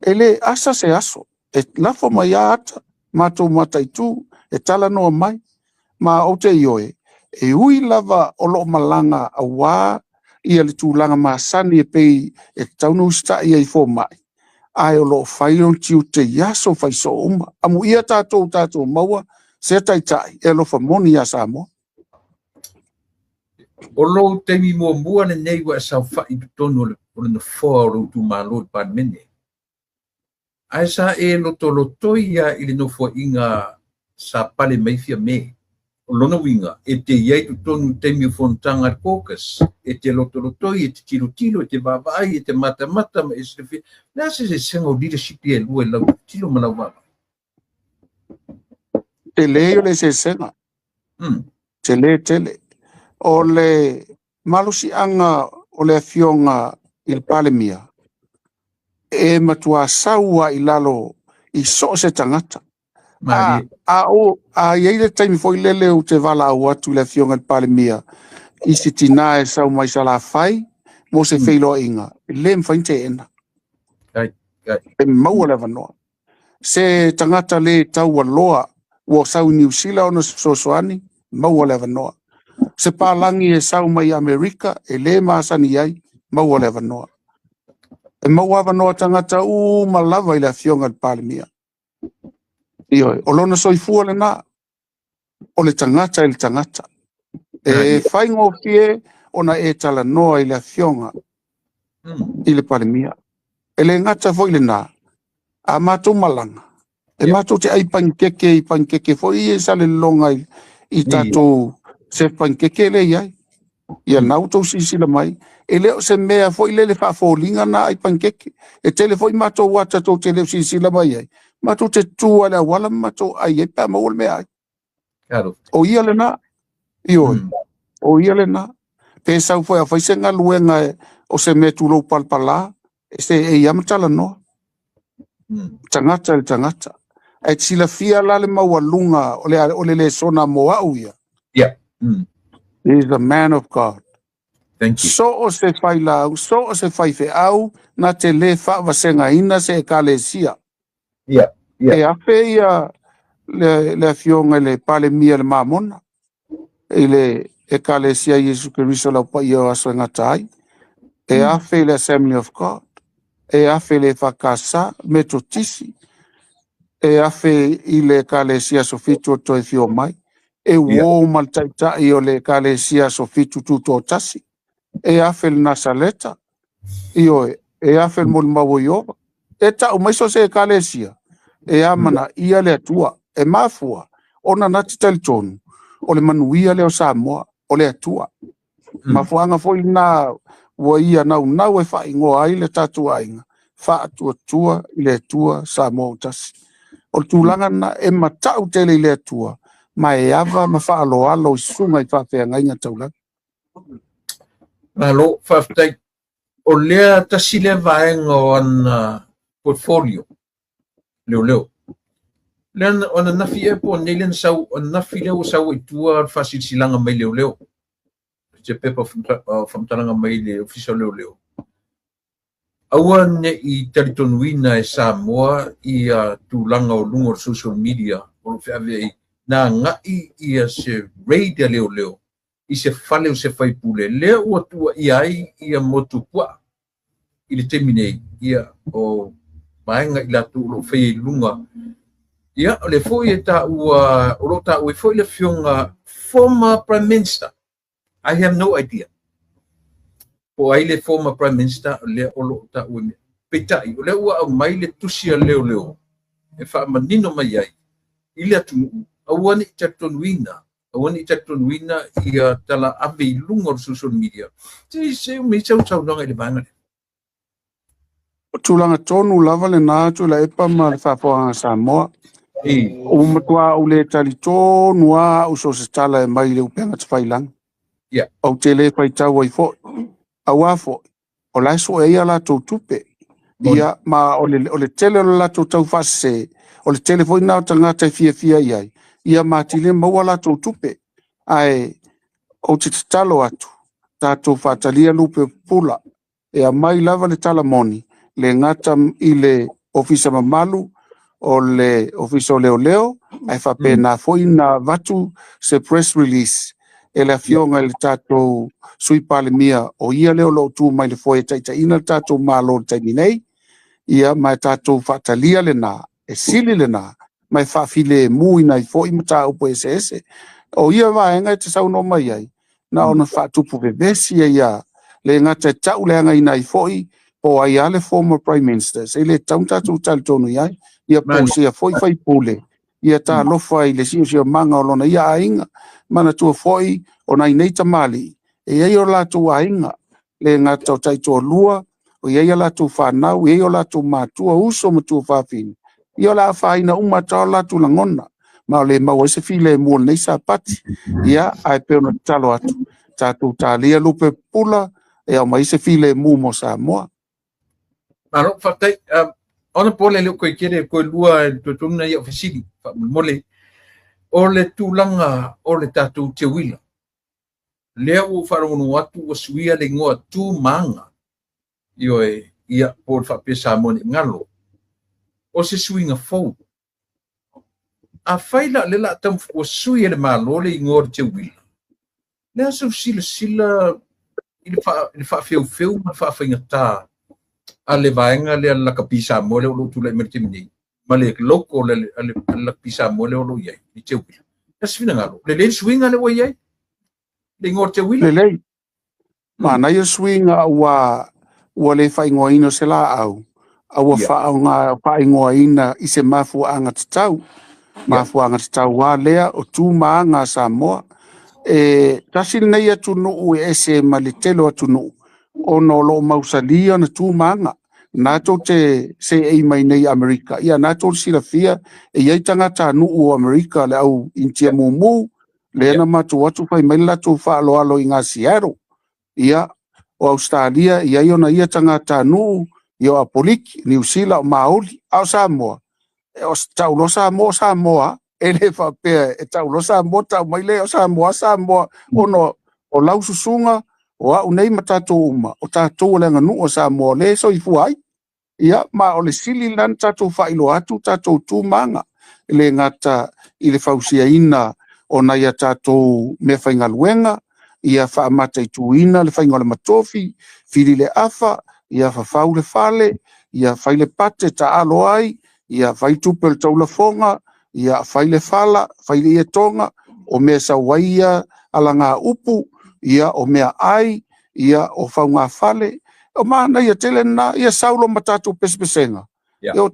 E le asa se aso, e lafo mai a ata, matou mataitu, e talanoa mai. Ma ou te ioe, e ui lava o lo o malaga auā ia le tulaga masani e pei e tatau ona usitai ai i fomai, ae o lo o fai lona tiute i aso faisoo uma. Amuia tatou tatou maua se taitai e alofa moni iā Samoa. O lou taimi muamua lenei ua e saofai i totonu o le nofoa o lou itumalo i le Palemene. Ae sa e lotolotoi ia i le nofoaiga sa pale mai Fiame. O lona uiga, e te i ai totonu i taimi o fonotaga a le caucus, e te lotolotoi, e te tilotilo, e te vaavaai, e te matamata ma e silafia. O le a se eseesega o leadership ia e lua i lau tilotilo ma lau vaavaai? Tele o le eseesega. Tele tele. O le malosiaga o le afioga i le Palemia, e matua sau lava i lalo i so o se tagata. A, a, o, a i ai le taimi foi lele ou te valaau atu i le afioga i le Palemia i se tinā e sau mai Salafai mo se feiloaiga, e le mafai ona teena. E maua le avanoa. Se tagata le taualoa ua sau i Niu Sila ona se fesoasoani, maua le avanoa. Se palagi e sau mai Amerika e le masani ai, maua le avanoa. E maua avanoa tagata uma lava i le afioga i le Palemia. Ioe, o lona soifua lena, o le tagata i le tagata. E faigofie ona e talanoa i le afioga i le Palemia. E le gata foi lena, a matou malaga, e matou te ai panikeke i panikeke foi ia i Salelologa i tatou chef panikeke lea i ai. Ia na ua outou silasila mai, e le o se mea foi lele faafoliga na ai panikeke. E tele foi matou ata tou te le o silasila mai ai, matou te tu lava i le auala ma matou ai ai pe a maua le meaai. O ia lena, ioe, o ia lena. Pe sau foi a fai se galuega o se mea tulou palapala, e se e ia ma talanoa. Tagata i le tagata. Ae te silafia la le maualuga o le lesona mo au ia. Yeah. He is a man of God. Thank you. So o se failaau, so o se faifeau, na te le faavasegaina se ekalesia. Yeah. Yeah. E afe ia le afioga i le Palemia le Mamona i le ekalesia Iesu Keriso lau paia o aso e gata ai. E afe i le Assembly of God. E afe i le EFKS, Metotisi. E afe i le ekalesia Aso Fitu o Toe Fio Mai. E uō ma le taitai o le ekalesia Aso Fitu Tutoatasi. E afe i le Nasaleta. Ioe, e afe le molimau o Ioova. E tau mai so o se ekalesia, e amanaia le Atua. E mafua ona na te talitonu o le manuia lea o Samoa, o le Atua. Mafuaaga foi lena ua ia naunau e faaigoa ai le tatou aiga, Faatuatua i le Atua Samoa ua tasi. O le tulaga lena e matau tele i le Atua, ma e ava ma faaaloalo i susuga i faafeagaiga taulagi. Malo, faafetai. O lea tasi lea vaega o ana portfolio, leoleo. Lea o ananafi ea po o nei lea na sau, o ananafi lea ua sau ai i tua le faasilasilaga mai leoleo. Se pepa faamatalaga mai le Ofisa o Leoleo. Aua ne i talitonuina e Samoa ia tulaga o luga o le social media o lo o feaveai na agai ia se raid a leoleo i se fale o se faipule lea ua tuuaia ai ia motu puaa i le taimi nei, ia o vaega i latou o lo o faia i luga. Ia o lea foi e taua, o lo o taua ai foi le afioga former Prime Minister. I have no idea po o ai le former Prime Minister lea o lo o taua mea. Peitai, o lea ua aumai le tusi a leoleo e faamanino mai ai i le atunuu, aua ne i talitonuina, aua ne i talitonuina ia tala ave i luga o le social media. Se se me sau saunoaga i le vaega lea. O tulaga tonu lava lena Tuilaepa ma le faafofoga a Samoa. Ua matua ou le talitonu lava au so o se tala e mai i le upega tafailagi. Ou te le faitau ai foi. Aua foi, o la e sue ai a latou tupe. Ia, ma o le tele o le latou taufaasese, o le tele foi lena o tagata e fiafia i ai, ia ma atili maua a latou tupe. Ae ou te tatalo atu, tatou faatalia lupe pupula, e aumai lava le tala moni, le gata i le ofisa mamalu o le ofisa o leoleo, ae faapena foi na avatu se press release e le afioga i le tatou Sui Palemia, o ia lea o lo o tu mai le foe e taitaiina le tatou Malo i le taimi nei, ia ma e tatou faatalia lena, e sili lena, ma e faafilemuina ai foi mataupu eseese. O ia vaega e te saunoa mai ai, na ona faatupu vevesi ai lava, le gata e tauleagaina ai foi po o ai lava le former Prime Minister, se i le tatau ona tatou talitonu i ai, ia po o sia foi faipule, ia talofa i le siosiomaga o lona ia aiga, manatua foi o nai nei tamalii, e i ai o latou aiga, le gata o taitoalua, o i ai a latou fanau, e i ai o latou matua, uso ma tuafafine, ia o le a afaina uma atu lava o latou lagona, ma o le maua ai se filemu o lenei Sapati. Ia, ae pei ona tatalo atu, tatou talia lupe pupula, e aumai se filemu mo Samoa. Malo, faafetai. Ona po le leo koe tele, koe lua e toe tonu na ia o fesili, faamolemole. O le tulaga o le tatou teuila, lea ua ou faalogologo atu ua suia le igoa tu ma aga, ioe, ia, po o le faapea Samoa ne i galo. O se suiga fou. Afai la o lea la a ua sui e le Malo le igoa o le teuila, le a sau silasila i le faafeufeu ma le faafaigata a le vaega lea le lakapi Samoa lea o lo o tulai mai le taimi nei, ma le logo a le lakapi Samoa lea o lo o i ai, i teuila. E se finagalo, lelei le suiga lea ua i ai, le igoa o le teuila? Lelei. Manaia suiga ua le faaigoaina o se laau, a ua faaigoaina i se mafuaaga tatau. Mafuaaga tatau lava lea o tu ma aga a Samoa. E tasi lenei atunuu e ese ma le tele o atunuu, ona o lo o mausali ona tu ma aga. Na tou te seei mai nei i Amerika, ia na tou silafia e i ai tagatanuu o Amerika, le au Initia mumu, lea na matou atu fai mai le latou faaaloalo i ngā Seattle. Ia, o Australia, i ai ona ia tagatanuu, ia o Apoliki, Niu Sila, o Māori, a o Samoa, o tauloa Samoa o Samoa, e le faapea e tauloa Samoa, tau mai lea o Samoa, Samoa, ona o lau susuga, o au nei ma tatou uma, o tatou o le aganuu o Samoa, o lea e soifua ai. Ia, ma o le sili lena na tatou faailoa atu tatou tu ma aga, e le gata i le fausiaina o nai a tatou meafaigaluega, ia faamataituina le faiga o le matofi, fili le afa, ia fafau le fale, ia fai le pate taalo ai, ia fai tupe o le taulafoga, ia fai le fala, fai le ietoga, o mea sau ai ia alaga upu, ia o mea ai, ia o faugafale, o manaia tele lena, ia sau lo ma tatou pesepesega. Ia o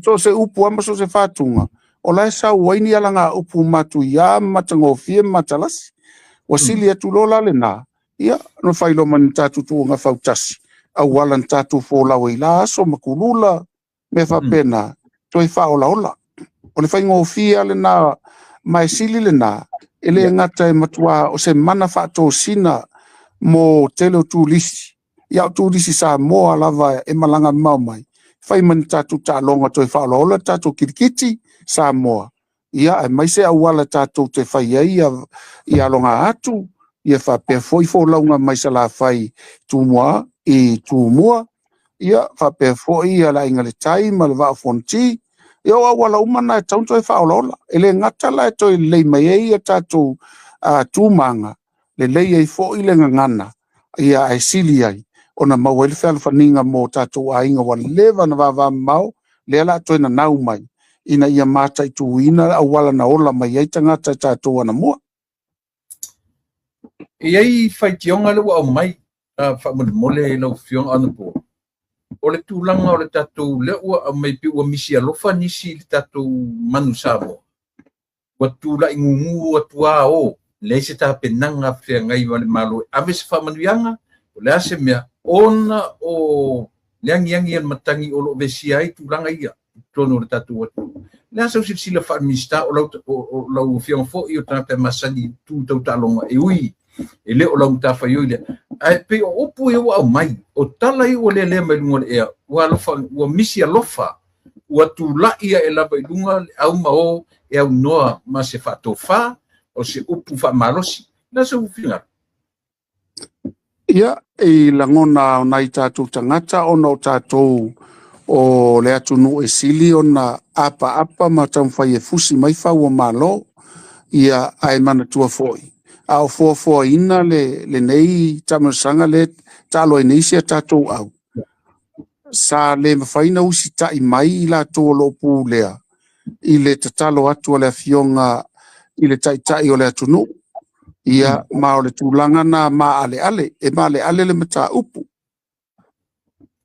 so o se upu lava ma so o se fatuga, o la e sau ai ni alaga upu matuia, matagofie ma matalasi. Ua sili atu loa la lena, ia na fai loa ma ni tatou tuuga fautasi, auala na tatou folau ai la aso ma kulula, mea faapena, toe faaolaola. O le faigofie lava lena, ma e sili lena, e le gata e matua o se mana faatosina mo tele o turisi, ia o turisi Samoa lava e malaga mamao mai, fai ma ni tatou taaloga toe faaolaola le tatou kirikiti Samoa, ia aemaise auala tatou te fai ai ia aloga atu, ia faapea foi folauga mai Salafai Tumua i Tumua, Ia, faapea foi ia le Aiga i le Tai ma le Vaa o Fonoti. Ia, o auala uma na e tatau ona toe faaolaola. E le gata la e toe lelei mai ai ia tatou tumaga, lelei ai foi le gagana, ia ae sili ai ona maua ai le fealofaniga mo tatou aiga ua leva ona vavamamao, lea o le a toe nanau mai ina ia mataituina le auala na ola mai ai tagata i tatou anamua. E i ai faitioga lea ua aumai faamolemole lau Afioga Honourable, o le tulaga o le tatou lea ua aumai pei ua misi alofa nisi i le tatou manu Samoa, ua tulai gugu atu lava o, leai se tapenaga feagai ma le Malo e ave se faamanuiaga, o le a se mea, ona o le agiagi a le matagi o lo o vesia ai tulaga ia i totonu o le tatou atunuu. O le a sau silasila faa-Minisita o lau, o lau afioga foi o tagata e masani tu tau taaloga e ui e le o lau matafaioi lea. Ae pei o upu ia ua aumai, o tala ia ua lelea mai luga o le ea, ua alofa, ua misi alofa, ua tulai ae lava i luga le au ma o e aunoa ma se faatofa, o se upu faamalosi. O le a sou finagalo? Ia, i lagona o nai tatou tagata ona o tatou o le atunuu e sili ona apaapa ma taumafai e fusi mai fau o Malo, ia ae manatua foi, a o foafoaina lenei taamilosaga lea e taalo ai nei si a tatou au, sa le mafai ona usitai mai i latou o lo o pulea i le tatalo atu a le Afioga i le Taitai o le atunuu. Ia, ma o le tulaga na maaleale, e maaleale le mataupu.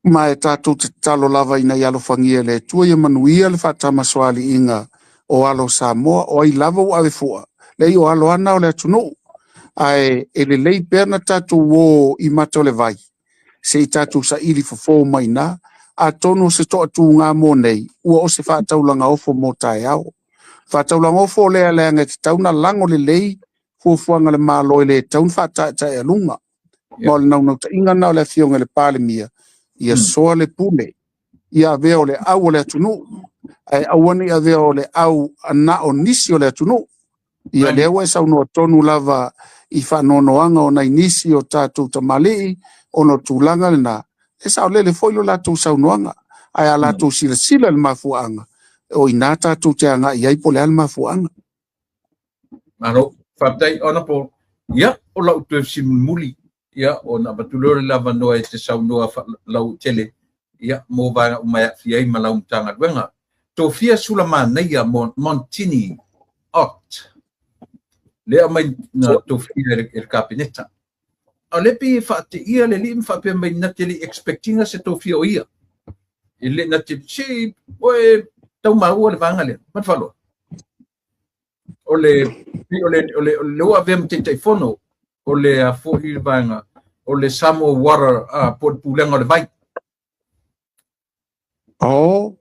Ma e tatou te tatalo lava ina ia alofagia e le Atua ia manuia le faatamasoaliiga o alo o Samoa, o ai lava ua ave fua, leai o alo lava na o le atunuu. Ae e lelei pea na tatou o i mata o le vai, se i tatou saili fofo mai i ina, atonu o se toatuga mo nei, ua o se faataulaga ofo mo taeao. Faataulaga ofo lea leaga e tatau ona lago lelei fuafuaga a le Malo e le tatau ona faataetaealuga. Ma o le naunautaiga lena o le Afioga i le Palemia, ia soa le pule, ia avea o le au o le atunuu, ae aua ne i avea o le au na o nisi o le atunuu. Ia lea ua e saunoa tonu lava i faanoanoaga o nai nisi o tatou tamalii ona o tulaga lena, e saolele foi lo latou saunoaga, ae a latou silasila i le mafuaaga, o i ina tatou te agai i ai po o le a le mafuaaga. Malo, faafetai Honourable. Ia, o lau toe fesili mulimuli, ia, ona avatu lea o le avanoa e te saunoa lautele, ia, mo vaega uma e aafia ai ma lau Matagaluega. Tofia Sulamanaia Montini Ott, lea aumai na tofia e le Kapeneta. A o lea pei e faateia le alii ma faapea mai na te le i expect ina se tofia o ia. E le na te, se oe tau maua le vaega lea. Ma le faaaloalo. O le, o le, o le, o le ua avea ma Taitaifono o le a foi le vaega o le Samoa Water po o le Pulega o le Vai. Oh.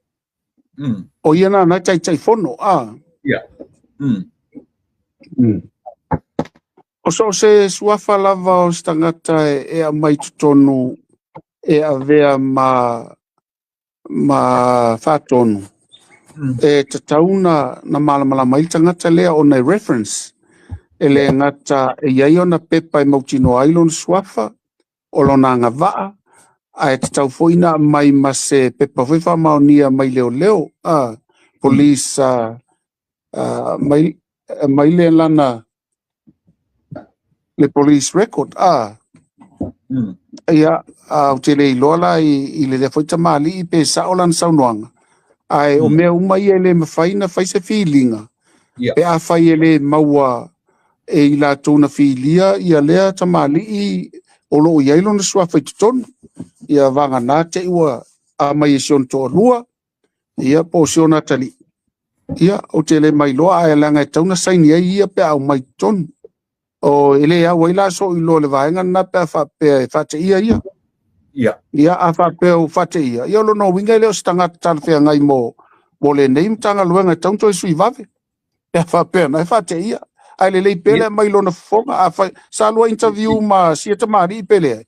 O ia na Taitaifono, a? Ia. O so o se suafa lava o se tagata e aumai totonu e avea ma faatonu, e tatau na malamalama ai le tagata lea ona e reference. E le gata e i ai ona pepa e mautinoa ai lona suafa, o lona agavaa, ae tatau foi na aumai ma se pepa foi faamaonia mai leoleo, police, mai le lana le police record. Ia, ou te le iloa la i le lea foi tamalii pe sao lana saunoaga, ae o mea uma ia e le mafai na fai se filiga, pe afai e le maua e i latou na filia ia lea tamalii o lo o i ai lona suafa i totonu. Ia vagana te i ua aumai e si ona toalua, ia po o si ona atalii. Ia, ou te le mailoa, ae leaga e tatau ona saini ai ia pe a aumai i totonu. O, e le au ai la sou iloa i le vaega lena pe a faapea e faateia ia. Ia, a faapea ua faateia, ia o lona uiga e le o se tagata talafeagai mo lenei Matagaluega e tatau ona toe sui vave. Pe a faapea na e faateia. Ae lelei pea le aumai lona fofoga. A fai, sa lua interview ma sia tamalii pe leai?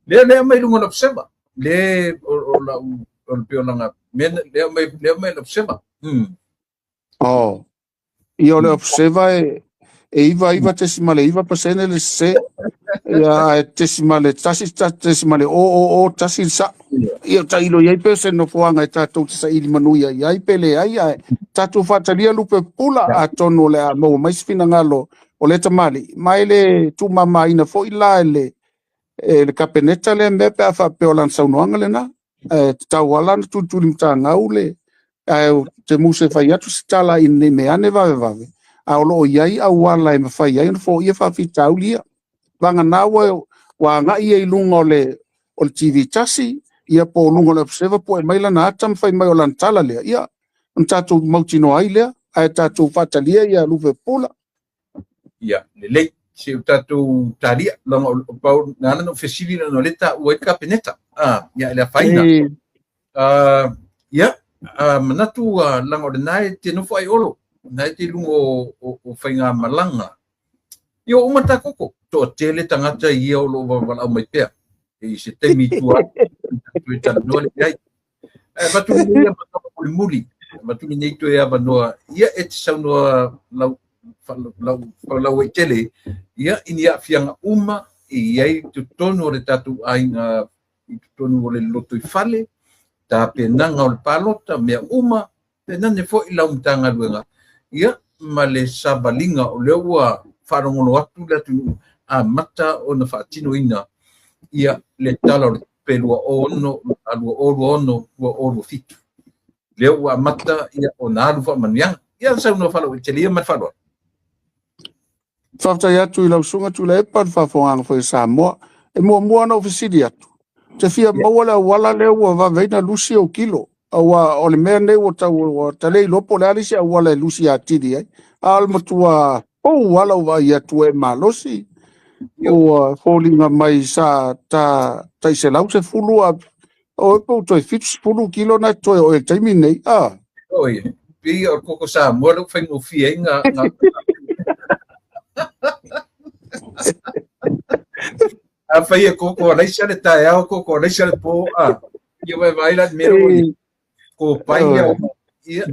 Lea aumai luga o le Observer. Le, o lau, o le pei o lana, mea, lea aumai le Observer. Oh. Ia o le Observer e 99.9% le sese, ia ae 0.1, 0.0001 le sao. Ia tailo i ai pe o se nofoaga e tatou te saili manuia i ai pe leai, ae tatou faatalia lupe pupula, atonu o le a maua mai se finagalo o lea tamalii, ma e le tuumamaina foi la e le Kapeneta lea mea pe a faapea o lana saunoaga lena. Ae tatau lava la ona tulitulimatagau le, ae ou te musu e fai atu se tala ina ne i meaane vavevave, a o lo o i ai auala e mafai ai ona foia faafitauli ia. Vagana ua agai ia i luga o le TV tasi, ia po o luga o le Observer pue mai lana ata ma fai mai o lana tala lea, ia ona tatou mautinoa ai lea, ae tatou faatalia ia lupe pupula. Ia, lelei, se o tatou talia, leaga o pau, na ala na ou fesili leaga o lea e taua ai le Kapeneta, ia e le afaina. Ia, manatu leaga o lena e te nofo ai Olo, lena e te i luga o faigamalaga. Ia ua uma le ta koko, toatele tagata ia o lo o valaau mai pea i se taimi i tua atu e talanoa lea i ai. Ae avatu lenei avanoa mulimuli, avatu lenei toe avanoa, ia e te saunoa lau lauaitele, ia i ni aafiaga uma e i ai i totonu o le tatou aiga, i totonu o le lotoifale, tapenaga o le palota, mea uma, tainane foi lau Matagaluega, ia ma le savaliga o lea ua faalogologo atu le atunuu amata ona faatinoina ia le Tala o le Tupe 2026 2027. Lea ua amata ia ona alu faamanuiaga. Ia saunoa faalauaitele ia ma le faaaloalo. Faafetai atu i lau Susuga Tuilaepa le faafofogaaga foi a Samoa. E muamua ona ou fesili atu, ou te fia maua le auala lea ua vave ai ona lusi ou kilo, aua o le mea lenei ua tau ua ta le iloa po o le a le isi auala e lusi atili ai, a o le matua pou lava lau vaai atu ua e malosi, ua foliga mai sa ta tai 110 a o pe ua toe 70 kilo na toe o e i le taimi lenei. Ah. Oi, pei o le koko Samoa lea ua faigofie ai ngā... Afai e koko alaisa le taeao, koko alaisa le pō, a, ia vaevae la le mea lea ua i ai. Ko pai ia, ia,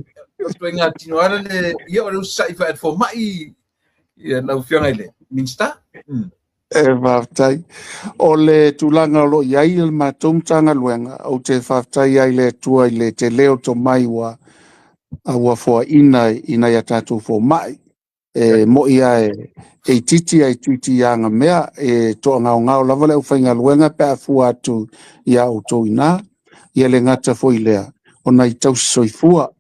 o toe ngā tino ara le, ia o le usasa'i whae fomai, ia lau afioga i le Minista. E faafetai. O le tulaga o lo o i ai le matou Matagaluega, ou te faafetai ai i le Atua i le tele o tomai ua ua foaiina i nai a tatou fomai. E moi lava e itiiti a itiiti i agamea, e toagaogao lava le aufaigaluega pe a fua atu iā outou i ina. Ia le gata foi i lea, o nai tausi soifua.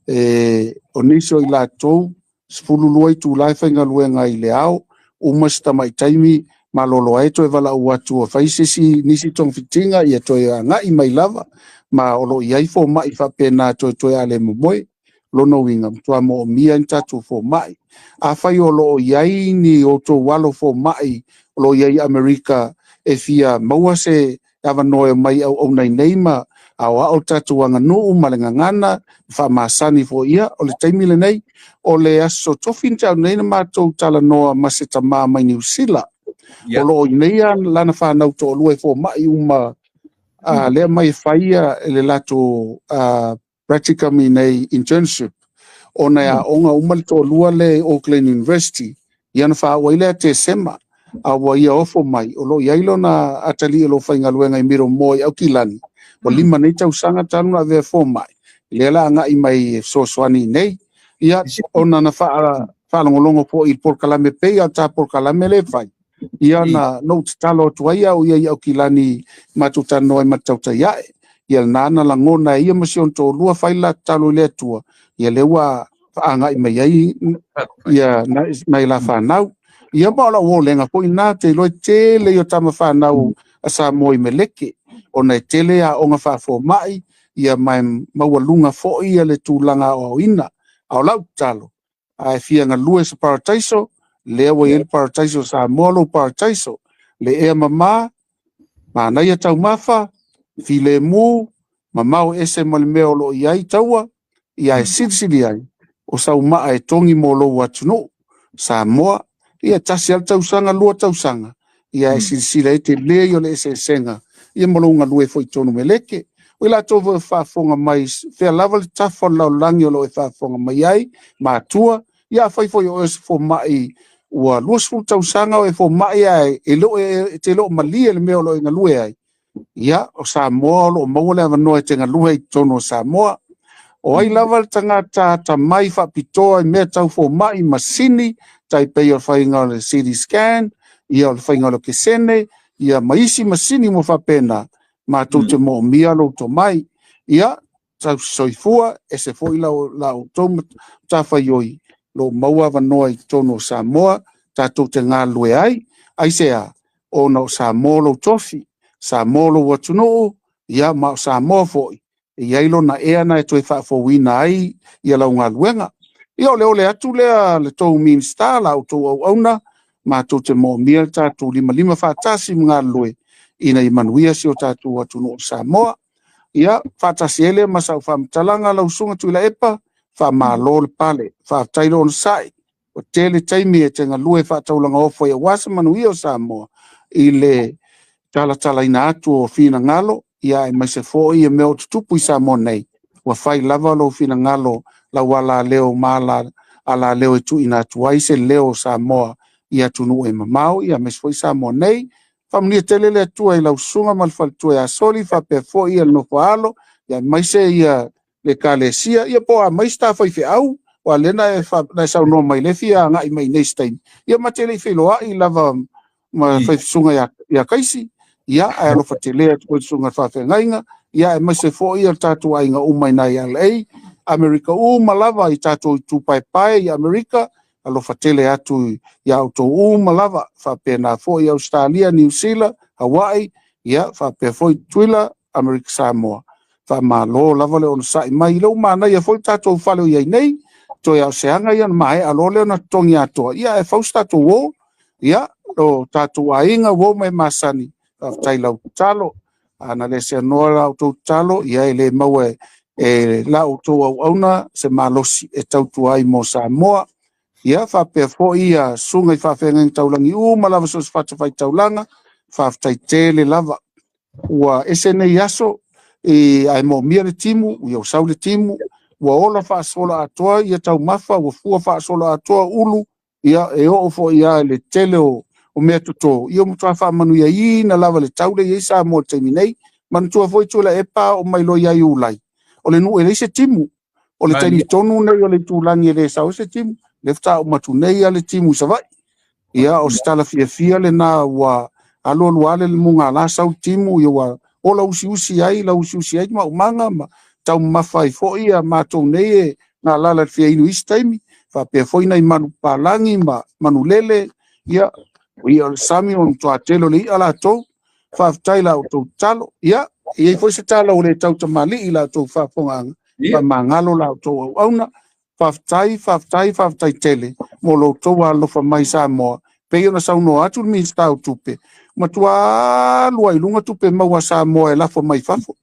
E, o nisi o i latou, 12 itula e faigaluega ai i le ao, uma se tamai taimi malolo ai toe valaau atu ua fai se isi nisi togafitiga ia toe agai mai lava, ma o lo o i ai fomai faapena toetoe a le momoe. Lona uiga, matua moomia ai ni tatou fomai. Afai o lo o i ai ni outou alo fomai o lo o i ai i Amerika e fia maua se avanoa e omai auauna i nei ma aoao le tatou aganuu ma le gagana ma faamasani foi, ia, o le taimi lenei. O le Aso Tofi na tea atu nei na matou talanoa ma se tama mai Niu Sila. O lo o i nei lana fanau toalua e fomai uma, a lea mai e fai le latou practicum i nei internship ona e aoga uma le toalua lea i Auckland University, ia ona faauu ai lea Tesema, a ua ia ofo mai o lo o i ai lona atalii o lo o faigaluega i Middlemore i Aukilani, ua 5 nei tausaga talu ona avea fomai, lea la agai mai e fesoasoani i nei. Ia ona na faalogologo foi i le polokalame pei a ta polokalame lea e fai, ia na ou tatalo atu ai au ia i Aukilani matou talanoa ai ma le tautai ae. Ia lena na lagona e ia ma si ona toalua fai le la tatalo i le Atua, ia lea ua agai mai ai ia nai la fanau. Ia ma o lau olega foi lena, ou te iloa e tele ia tama fanau a Samoa i Meleke, ona e tele aoga faafomai, ia ma e maualuga foi ia le tulaga aoaoina. A o lau tatalo, a e fia galue i se parataiso, lea ua i ai le parataiso o Samoa, lou parataiso, le ea mama, manaia taumafa, filemu, mamao ese ma le mea o lo o i ai taua, ia e silisili ai, o sau maa e togi mo lou atunuu, Samoa, ia tasi lava le tausaga, 2 tausaga, ia e silasila ai tele ia o le eseesega, ia ma lou galue foi i totonu Meleke. O i latou foi o faafofoga mai, fea lava le tafa o le lalolagi o lo o e faafofoga mai ai, matua, ia afai foi o oe o se fomai ua 20 tausaga o e fomai ae e le o e te le o malie le mea o lo o e galue ai, Ia, o Samoa o lo o maua le avanoa e te galue i totonu o Samoa. O ai lava le tagata atamai faapitoa i mea tau fomai, masini, tai pei o le faiga o le CT scan, ia o le faiga o le okesene, ia ma isi masini mo faapena, matou te moomia lou tomai. Ia, tausisoifua, ese foi la outou matafaioi, lo o maua avanoa i totonu o Samoa, tatou te galulue ai. Aisea? Ona o Samoa lou tofi, Samoa lou atunuu, ia ma o Samoa foi, e i ai lona ea na e toe faafouina ai ia lau galuega. Ia o le ole atu lea le tou Minisita, la outou auauna, matou te moomia le tatou limalima faatasi ma galulue ina ia manuia si o tatou atunuu o Samoa. Ia, faatasi ai lea ma sau faamatalaga lau Susuga Tuilaepa, faamalo le pale, faafetai le onosai, ua tele taimi e te galue faataulaga ofo ai aua se manuia o Samoa i le talatalaina atu o finagalo, ia aemaise foi ia mea o tutupu i Samoa nei, ua fai lava lou finagalo, lau alaleo ma alaleo e tuuina atu ai se leo o Samoa i atunuu e mamao, ia aemaise foi Samoa nei. Faamanuia tele le Atua i lau susuga ma le faletua ia Soli, faapea foi ia le nofo a alo, ia aemaise ia le Ekalesia, ia po o a mai se ta faifeau, aua o lea na e saunoa mai le fia agai mai i nei se taimi, ia ma te le i feiloai lava ma faifesuga ia Kaisi, ia ae alofa tele atu foi i le susuga i le faafeagaiga, ia aemaise foi o le tatou aiga uma i ina i LA, Amerika uma lava i tatou itupaepae i Amerika, alofa tele atu ia outou uma lava, faapena foi i Ausetalia, Niu Sila, Hawaii, ia faapea foi Tutuila, Amerika Samoa. Faamalo lava le onosai mai. I lou manaia foi le tatou fale o i ai nei, toe a o se aga ia ona maea loa lea ona totogi atoa, ia ae fau se tatou uo. Ia, o tatou aiga uo ma e masani, faafetai i lau tatalo. A na le seanoa la outou tatalo, ia e le maua e la outou auauna se malosi e tautua ai mo Samoa. Ia faapea foi ia susuga i faafeagaiga taulagi uma lava so o se fatafaitaulaga, faafetai tele lava. Ua ese nei aso, ae moomia le timu, ia ua sau le timu, ua ola faasoloatoa ia taumafa, ua fua faasoloatoa ulu, ia e oo foi lava i le tele o mea toto, ia ua matua faamanuiaina lava le tau lea e i ai Samoa i le taimi nei. Manatua foi Tuilaepa a oo mai loa ia Iulai, o le nuu e leai se timu. O le taimi tonu lenei o le itulagi e le sau ai se timu, lea faatoa uma atu nei lava le timu i Savaii. Ia, o se tala fiafia lena ua alu alu lava le mugala sau le timu, ia ua ola usiusi ai, lauusiusi ai maumaga ma taumamafa ai foi ia matou nei e galala i le fia inu i isi taimi, faapea foi nai manu papalagi ma manulele, ia, o ia o le sami o le matua tele o le i'a latou. Faafetai i la outou tatalo. Ia, e i ai foi se tala ua le tautamalii i la outou faafofogaaga, faamagalo la outou auauna. Faafetai, faafetai, faafetai tele mo lo outou alolofa mai Samoa. Pei ona saunoa atu le Minisita o Tupe, matua alu lava i luga tupe maua a Samoa e lafo mai fafo.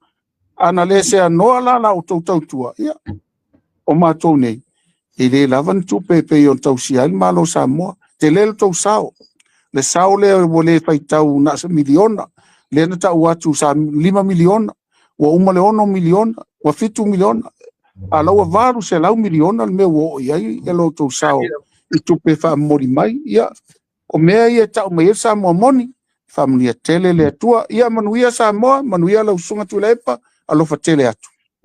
A na le seanoa la la outou tautua, ia, o matou nei, e le lava ni tupe e pei ona tausia ai le Malo o Samoa. Tele lo outou sao. Le sao lea ua le faitau na o se miliona, lea na tau atu sa $5 miliona, ua uma le $6 miliona, ua $7 miliona, a la ua $800 miliona le mea ua oo i ai lo outou sao i tupe faamomoli mai. Ia, o mea ia e tau mai ai le Samoa moni, faamanuia tele le Atua. Ia manuia Samoa, manuia lau Susuga Tuilaepa, alofa tele atu.